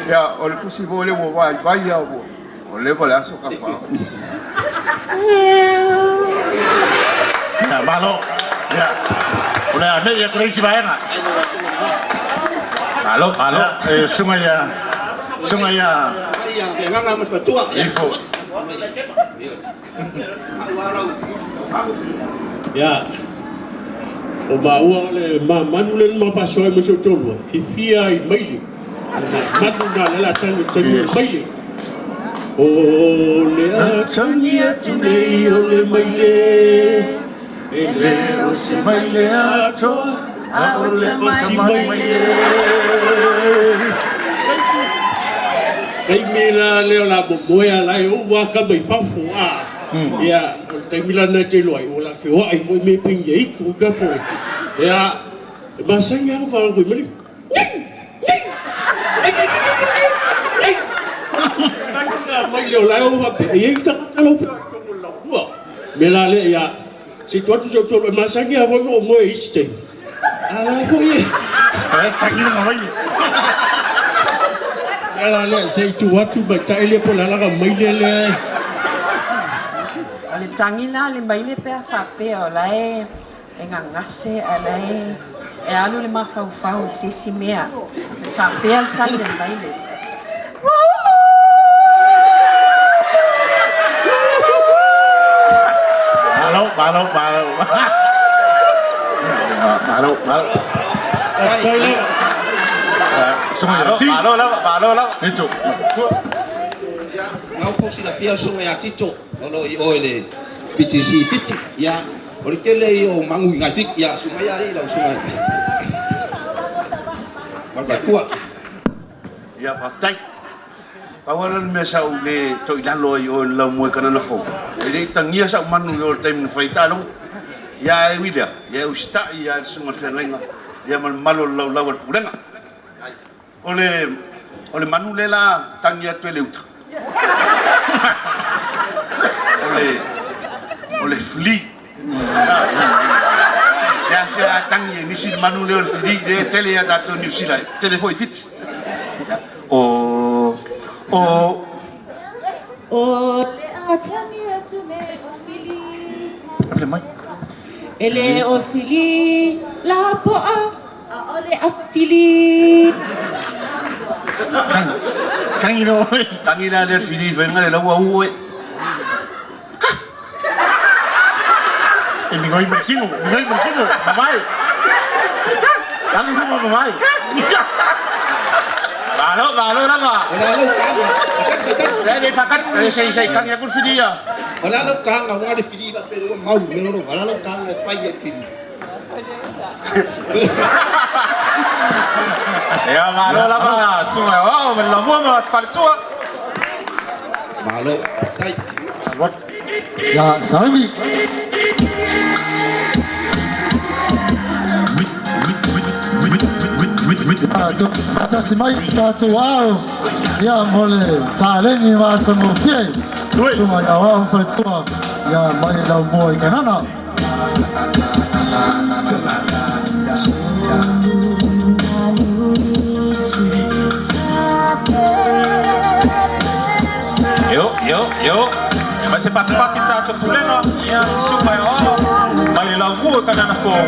S9: Ia, o le pusi foi lea ua vaivai lava ua ua leva le aso ka fao.
S5: Ia, malo. Ia. O le a mei atu le isi vaega.
S3: Malo, malo.
S5: Ia, e susuga ia, susuga ia.
S6: Ia, Veganga ma le faletua.
S5: Ifo.
S10: Ia, o maua o le mamanu lea na ma faasoa ai ma si ou toalua, fiafia ai maile. O le mamanu lena lea o le a tagi o le tagi o le maile. O le a tagi atu nei o le maile, e le o se maile atoa, a o le masi maile. Taimi la lea o le a momoe a la e ou lava tama i fafo a. Ia, o le taimi la lena e te iloa ai, ua la feoai foi mea pei e itu ka foi. Ia, e masani lava ona faalogo i maliu. Mai lea o la e ou faapea, e i ai tagata lau feoai i totonu o le laumua. O le mea la lea, ia, se i tuu atu si ou toalua, e masani lava foi ona ou moe i isi taimi. A la foi e.
S5: E tagi lana maile.
S10: O le mea la lea, se i tuu atu maitae lea po o le a lana maile lea e.
S8: O le tagi la a le maile pe a faapea o la e e gagase ae la e e alu le mafaufau i se isi mea. E faapea le tagi a le maile.
S5: Malo, malo, malo. Malo, malo.
S10: Faafetai lava.
S5: Susuga ia Ti.
S3: Malo lava, malo lava.
S5: Itu.
S6: Ia, na ua silafia le susuga ia Tito, o lo o i o i le PTC Fiti. Ia, o le tele ia o magu i nai Fiti. Ia, susuga ia i lau susuga ma le faletua.
S5: Ia, faafetai. Pau lava le mea sa ou le toilalo ai i o i le laumua i Kanana Fou, e le i tagia sau manu i o i le taimi na fai ai taaloga. Ia ae ui lea, ia e usitai lava i le susuga i le feagaiga ia ma le mamalu o le laulau a le Pulega. O le, o le manu lea la tagi atu e le uta, o le, o le flea. Ae seasea tagi e nisi le manu lea o le flea lea e tele ia tatou i Niu Sila, e tele foi i Fiti. O, o.
S11: O le a tagi atu nei o Fili.
S5: Ave mai.
S11: E le o Fili lapoa, ʻaʻole a Fili.
S5: Tangi, tangi no oe. Tangi la lea le Fili i faiga le laua u oe. E migoi ma le kino, migoi ma le kino, mamae. Alu i luma mamae.
S3: Malo, malo lava.
S6: O le a lau taga, faatali, faatali.
S5: Leai, leai, faatali. Leai, se i, se i tangi atu le Fili ia.
S6: O le a lau taga, aua le Fili faapea ua mau i le mea lona, o le a lau taga e fai ai le Fili.
S3: Ia, malo lava susuga e aoao ma le laumua ma le faletua.
S6: Malo, faafetai.
S2: Ia sauni. Ia faatasi mai tatou ao ia mo le taleni matagofie. Susuga i aoao ma faletua ia mai le laumua i Kanana.
S3: Io, io, io. E mai se patipati le tatou pulega, ia, susuga e aoao mai le laumua i Kanana fou.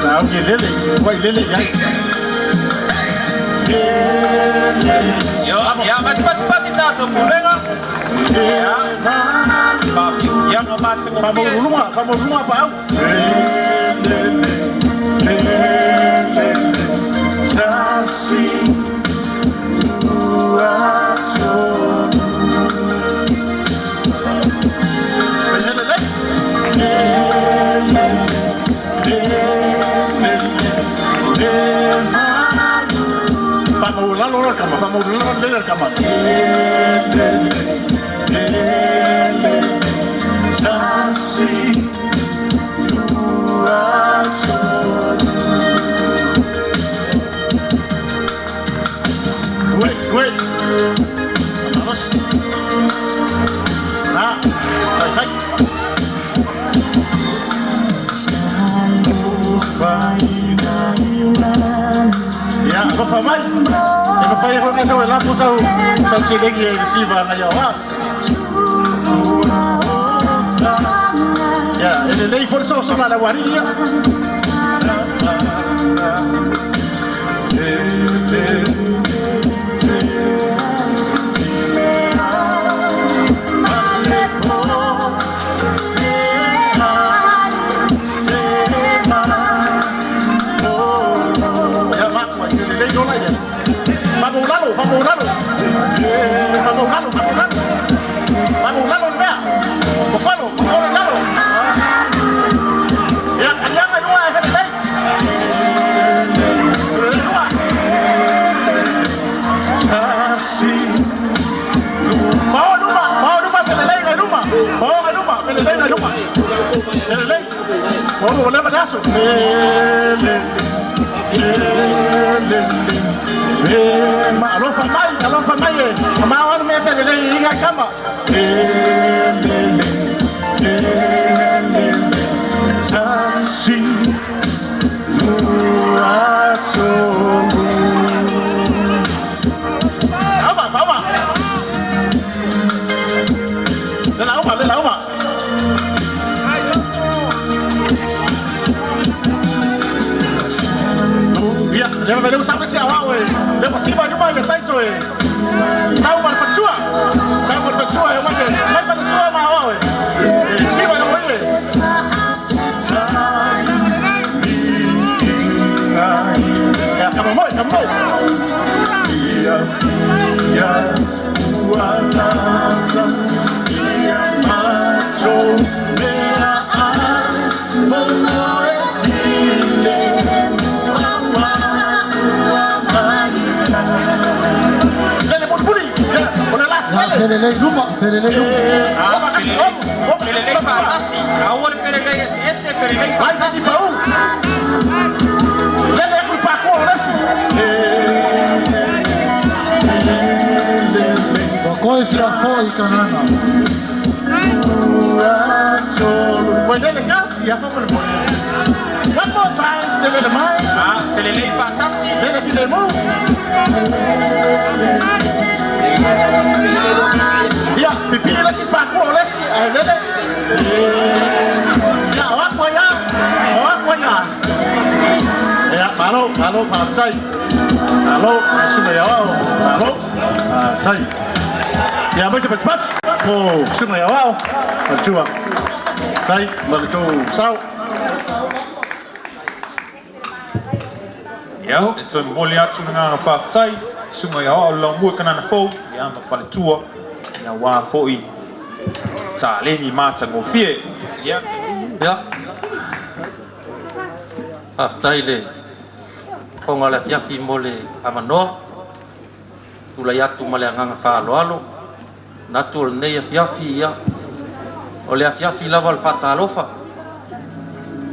S5: Sa au i lele, ua i lele i ai.
S3: Io, ia, mai se patipati le tatou pulega. Ia, faafiafiaga matagofie.
S5: Faamaululuga, faamaululuga paau. le kama. Tasi, lua, tolu. Wait, wait. Vamos. Ah, fai, fai. Ia, alofa mai. E mafai ai foi ona sau e lafo sau sau seleni e receive agai ao a. Ia, e lelei foi le sosoga a le aualii ia. Ia, ma, e lelei lola ia. Faamaulalo, faamaulalo. Faamaulalo, faamaulalo. Faamaulalo le mea. Popolo, popolo i lalo. Ia, kaliaga i luga e felelei. Felelei lua. Pao luma, pao luma, felelei ngai luma. Pao ngai luma, felelei ngai luma. Felelei. Pao luma leva le aso. Felele, felele. Ma alofa mai, alofa mai e. Ma o le mea felelei i ngai kama. Felele, felele. Tasi, lua, tolu. Fauma, fauma. Le lauma, le lauma. Ia, le vave leu sau le sia wao e. Le pasiva i luma i le taito e. Sau ma le faletua. Sau ma le faletua e mai mai faletua ma wao e. E siva i luma e. Ia, kama moi, kama moi. Ia, ia, ua tata, ia mato, mea a, mono e file, ua ua maila. Lele puli puli, ia, o le last
S2: Ia,
S5: lele.
S2: felelei luma, felelei luma.
S12: Felelei faatasi, aua le felelei eseese, felelei
S5: Vai sa si
S12: faatasi.
S5: pau. Lele aku paku o lesi.
S2: Ua koe fiafo'i i Kanana.
S5: Ua lele kasi afa mo le mo. One more time, lele mai.
S12: Ah, felelei faatasi.
S5: Lele file mu. Ia, pipi le si paku o lesi, ai lele. Ia, o aku ia. O aku ia. Ia, malo, malo, faafetai. Malo, suga ia ao. Malo, faafetai. Ia, mai se patipati. O, suga ia ao. Matua. Tai, ma le tou sao.
S3: Ia, e toe momoli atu le agaga faafetai, susuga i aoao le laumua i Kanana Fou, ia ma faletua, ia aua foi taleni matagofie. Ia.
S13: Ia, faafetai le fofoga o le afiafi mo le avanoa. Tulai atu ma le agaga faaaloalo. Manatu o lenei afiafi, ia, o le afiafi lava o le faatalofa.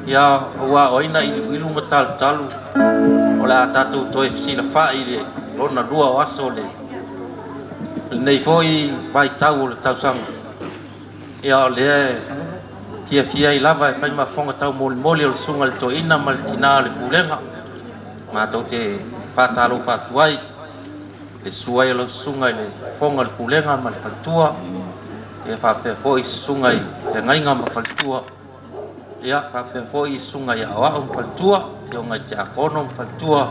S13: Ia, aua o ai na iluilu ma talutalu o le a tatou toe fesilafai i le lona lua o aso o le lenei foi vaitau o le tausaga. Ia, o lea e fiafia ai lava e fai ma fofoga taumolimoli o le susuga i le toeaina ma le tinā o le pulega. Matou te faatalofa atu ai le susu ai o lau susuga i le fofoga o le pulega ma le faletua, ia faapea foi susuga i feagaiga ma faletua, ia faapea foi susuga i aoao ma faletua, afioga i tiakono ma faletua,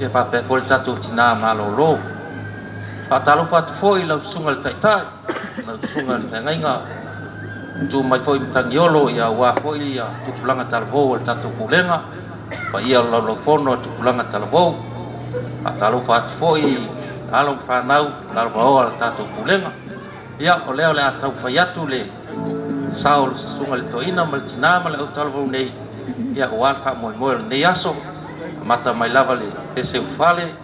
S13: ia faapea foi le tatou tinā malōlō. Faatalofa atu foi i lau susuga i le taitai, lau susuga i le feagaiga, tu mai foi Matagiolo, ia aua foi ia tupulaga talavou o le tatou pulega, paia o le laulaufono a tupulaga talavou. Faatalofa atu foi i alo ma fanau lalovaoa o le tatou pulega. Ia, o lea o le a taumafai atu le sao o le susuga i le toeaina ma le tinā ma le au talavou nei, ia aua le faamoemoe o lenei aso, amata mai lava le pese ulufale,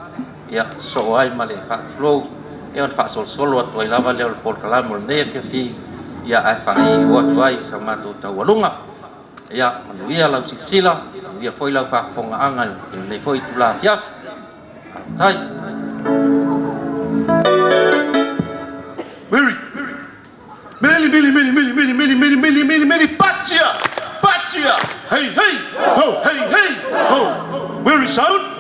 S13: ia sosoo ai ma le faatulou Ia ona faasolosolo atu ai lava lea o le polokalame o lenei afiafi, ia ae faaiu atu ai sa matou taualuga. Ia manuia lau silasila, manuia foi lau faafofogaaga i lenei foi itula afiafi. Faafetai.
S5: Miri. Mili, mili, mili, mili, mili, mili, mili, mili, mili, mili, patia, patia, hey, hey, ho, hey, hey, ho. Where is sound?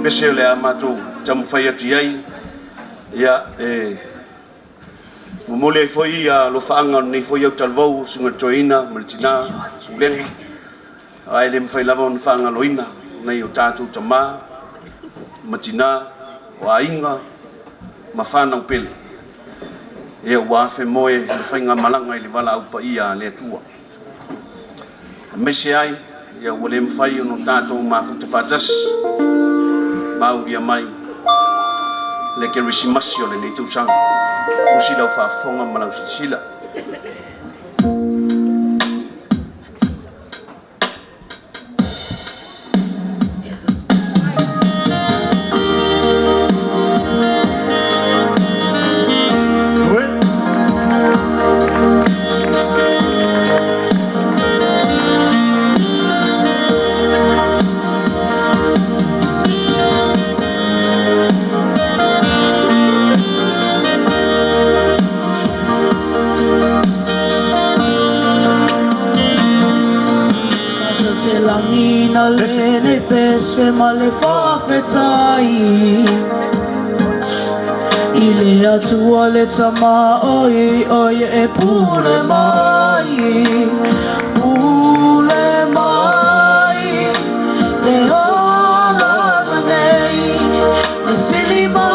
S9: Pese o le a matou taumafai atu i ai, ia, e momoli ai foi ia alofaaga o lenei foi autalavou, susuga i le toeaina ma le tina, pulega, ae le mafai lava ona faagaloina nai o tatou tama ma tina, o aiga ma fanau pele, ia ua afemoe i le faigamalaga i le valaau paia a le Atua. Aemaise ai, ia ua le mafai ona tatou mafuta faatasi, maulia mai le Kerisimasi o lenei tausaga. Usi lau faafofoga ma lau silasila.
S7: Pese ma le faafetai i le Atua le Tama oi oi e pule mai, pule mai le olaga nei, le filima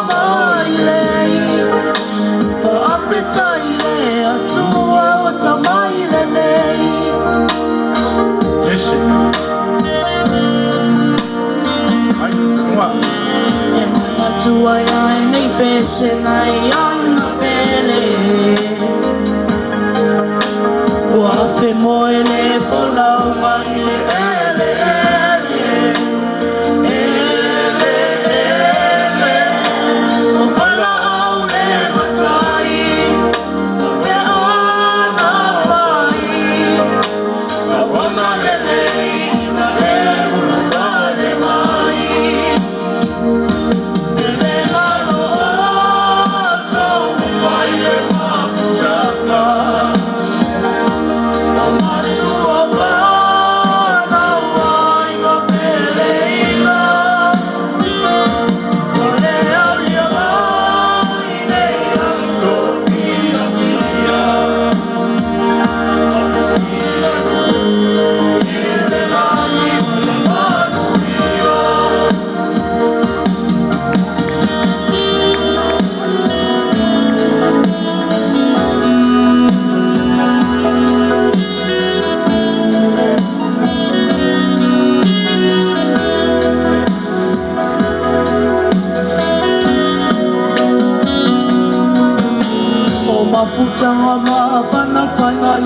S7: mai lei faafetai le Atua o tamai lelei. E manatu ai ai nei pese nai ana pele, ua femoe le folauga i le ele ele ele ele, o palaau le matai pe ana fai, auana lelei na e ulufale mai. Ele lalo o mai le mafutaga o matua.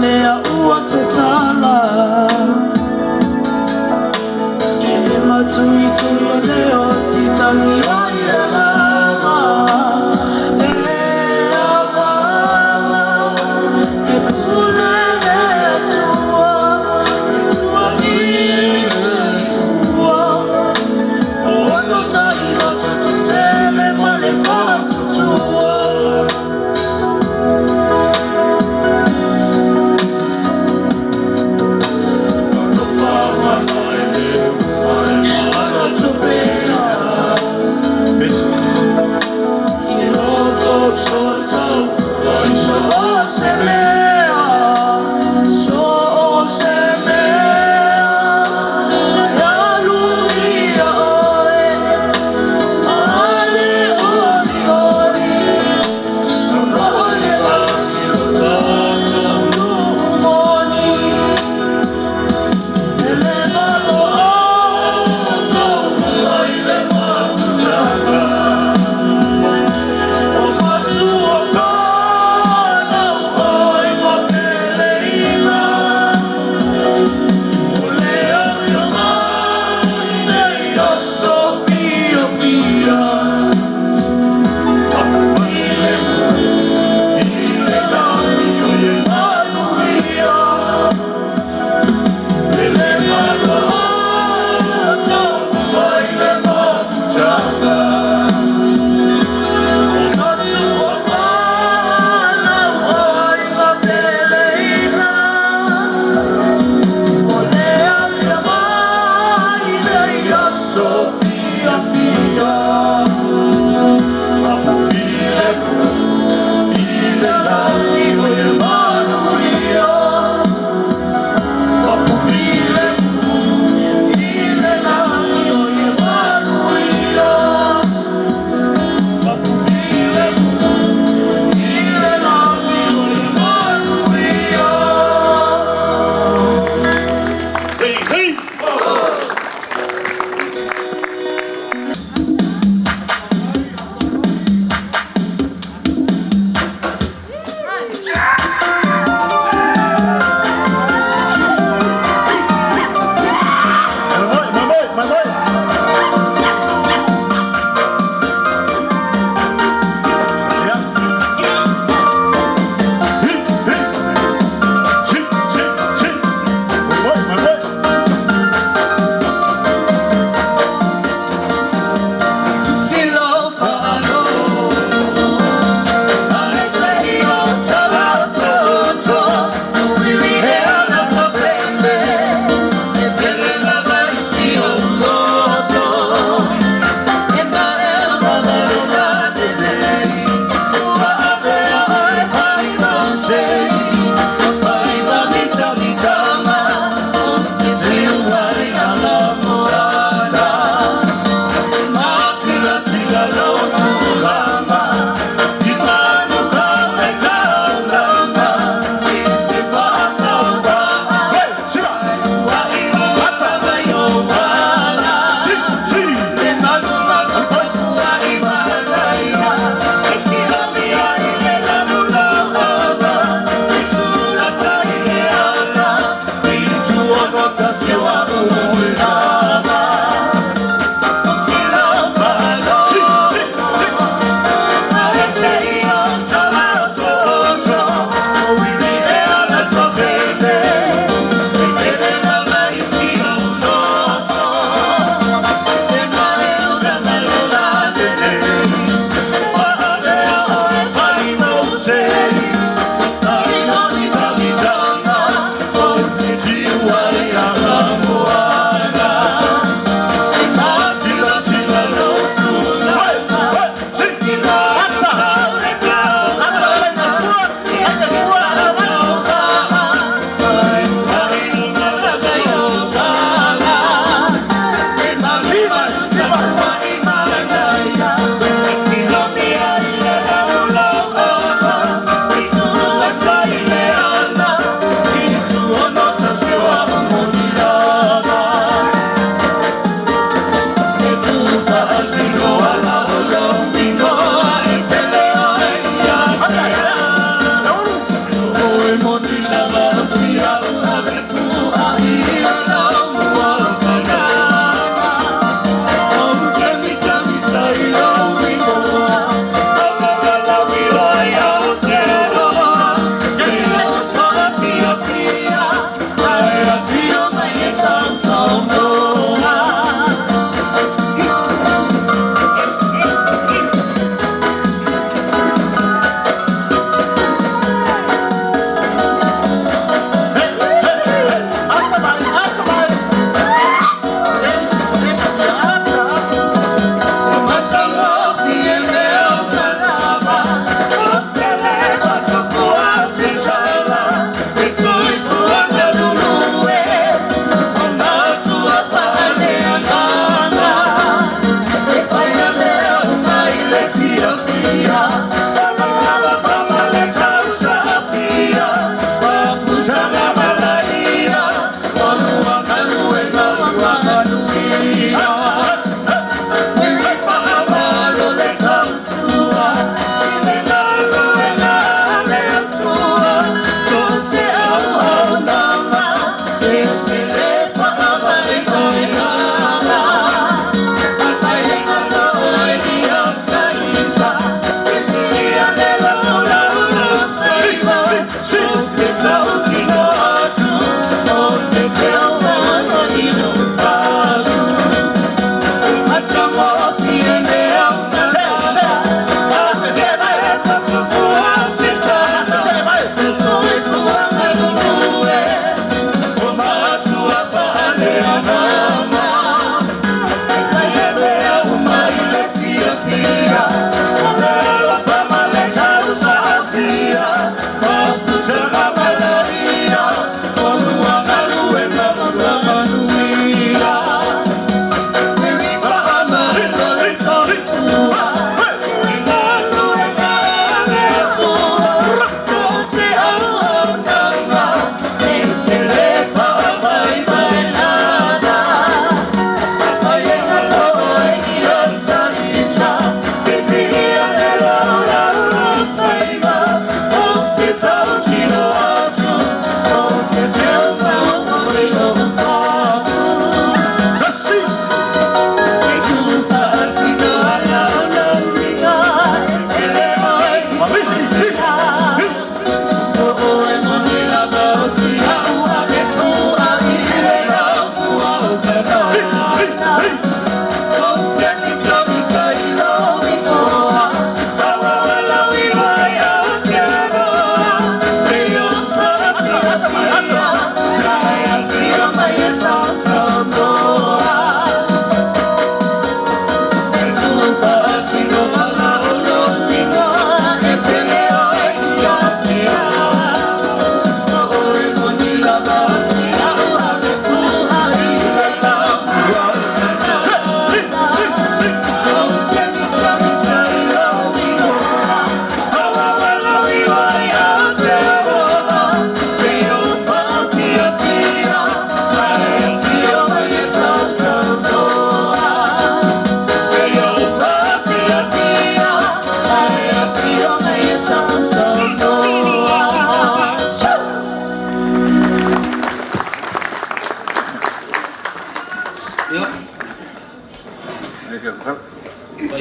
S7: Lea ua tatala E le matuitui o leo titangi ai agaga Le agaga E pule le Atua E tuani le ua O ano sa i loto tetele ma le faatutua.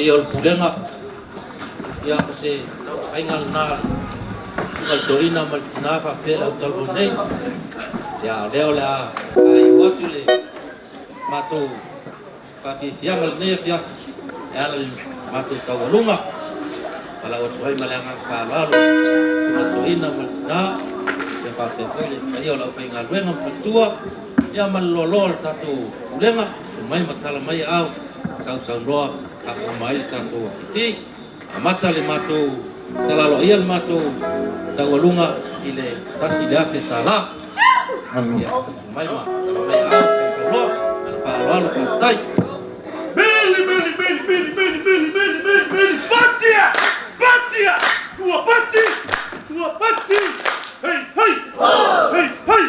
S13: Paia o le pulega, ia o se aiga lena le susuga i le toeaina ma le tina faapea le autalavou nei. Ia o lea o le a faaiu atu le matou faafiafiaga i lenei afiafi e ala i le matou taualuga. Valaau atu ai ma le agaga faaaloalo i le susuga i le toeaina ma le tina, ia faapea foi le paia o le aufaigaluega ma faletua, ia ma le loaloa o le tatou pulega, susu mai ma tala mai aao, sausaunoa faauma ai le tatou afiafi. Amata le matou tala aloaia le matou taualuga i le $1,000. Ia, susu mai ma tala mai aao, sausaunoa ma le faaaloalo, faafetai.
S14: Mili, mili, mili, mili, mili, mili, mili, mili, mili, fatia! Fatia! Ua pati! Ua pati! Hei, hei! Hei, hei!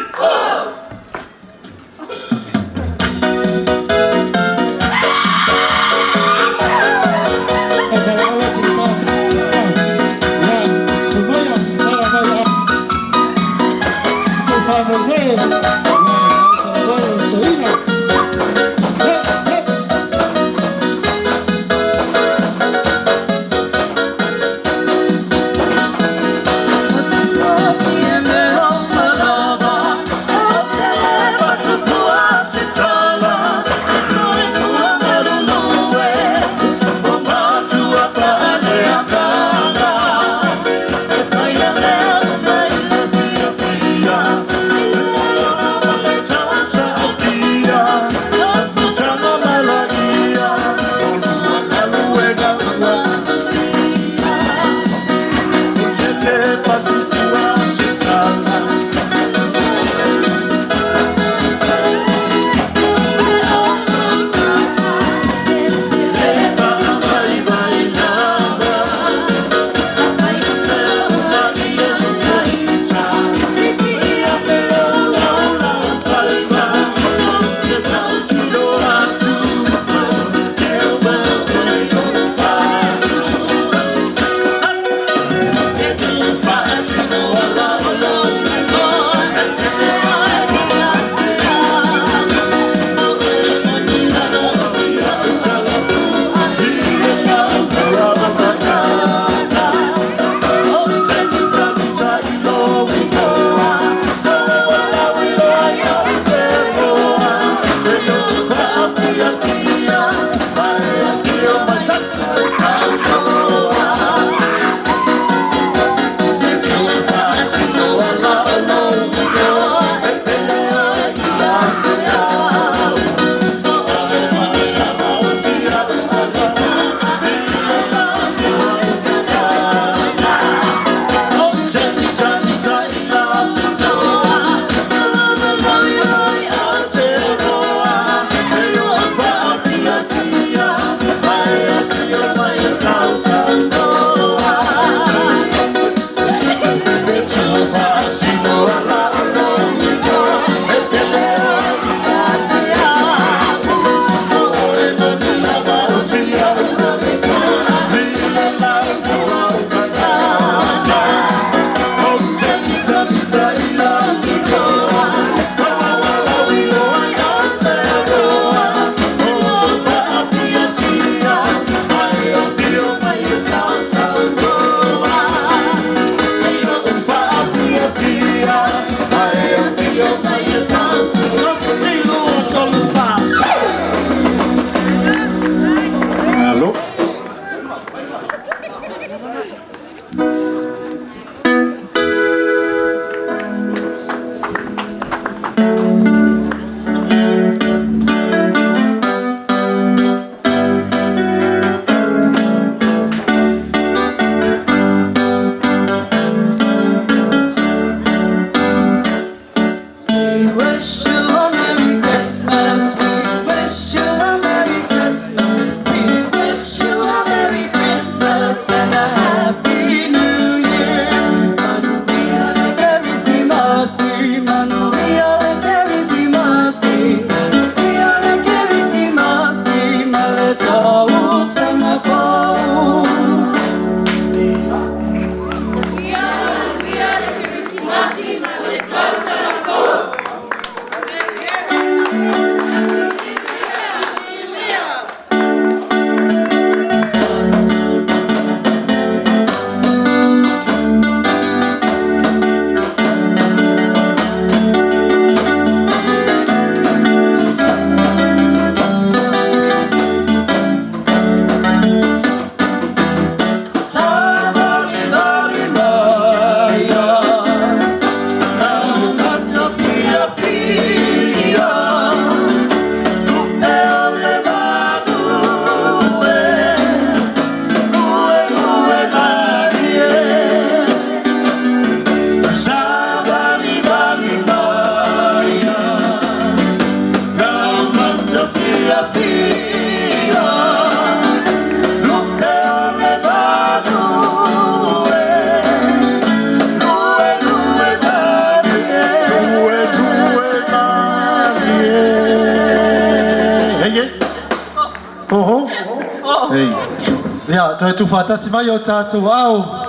S2: Ia, toe tuufaatasi mai o tatou aao,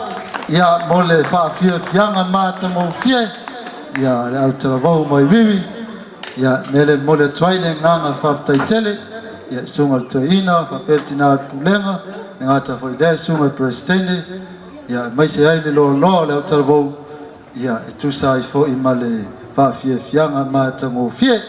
S2: ia, mo le faafiafiaga matagofie, ia, le autalavou mai Vili, ia, mele mo le atu ai le agaga faafetai tele, ia, susuga le toeaina, faapea le tina pulega, le gata foi lea susuga le Peresetene, ia, aemaise ai le loaloa o le autalavou, ia, e tusa ai foi ma le faafiafiaga matagofie.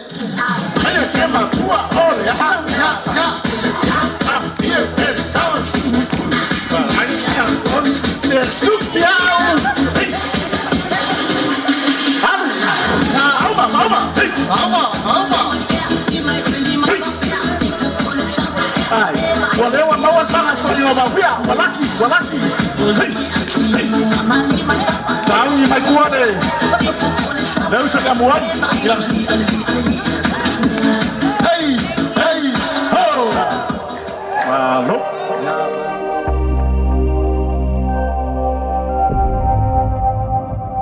S5: Ua lea ua maua le paga sikoa mafia, ua laki, ua laki. Sauni mai tua le. Le uso le amuai.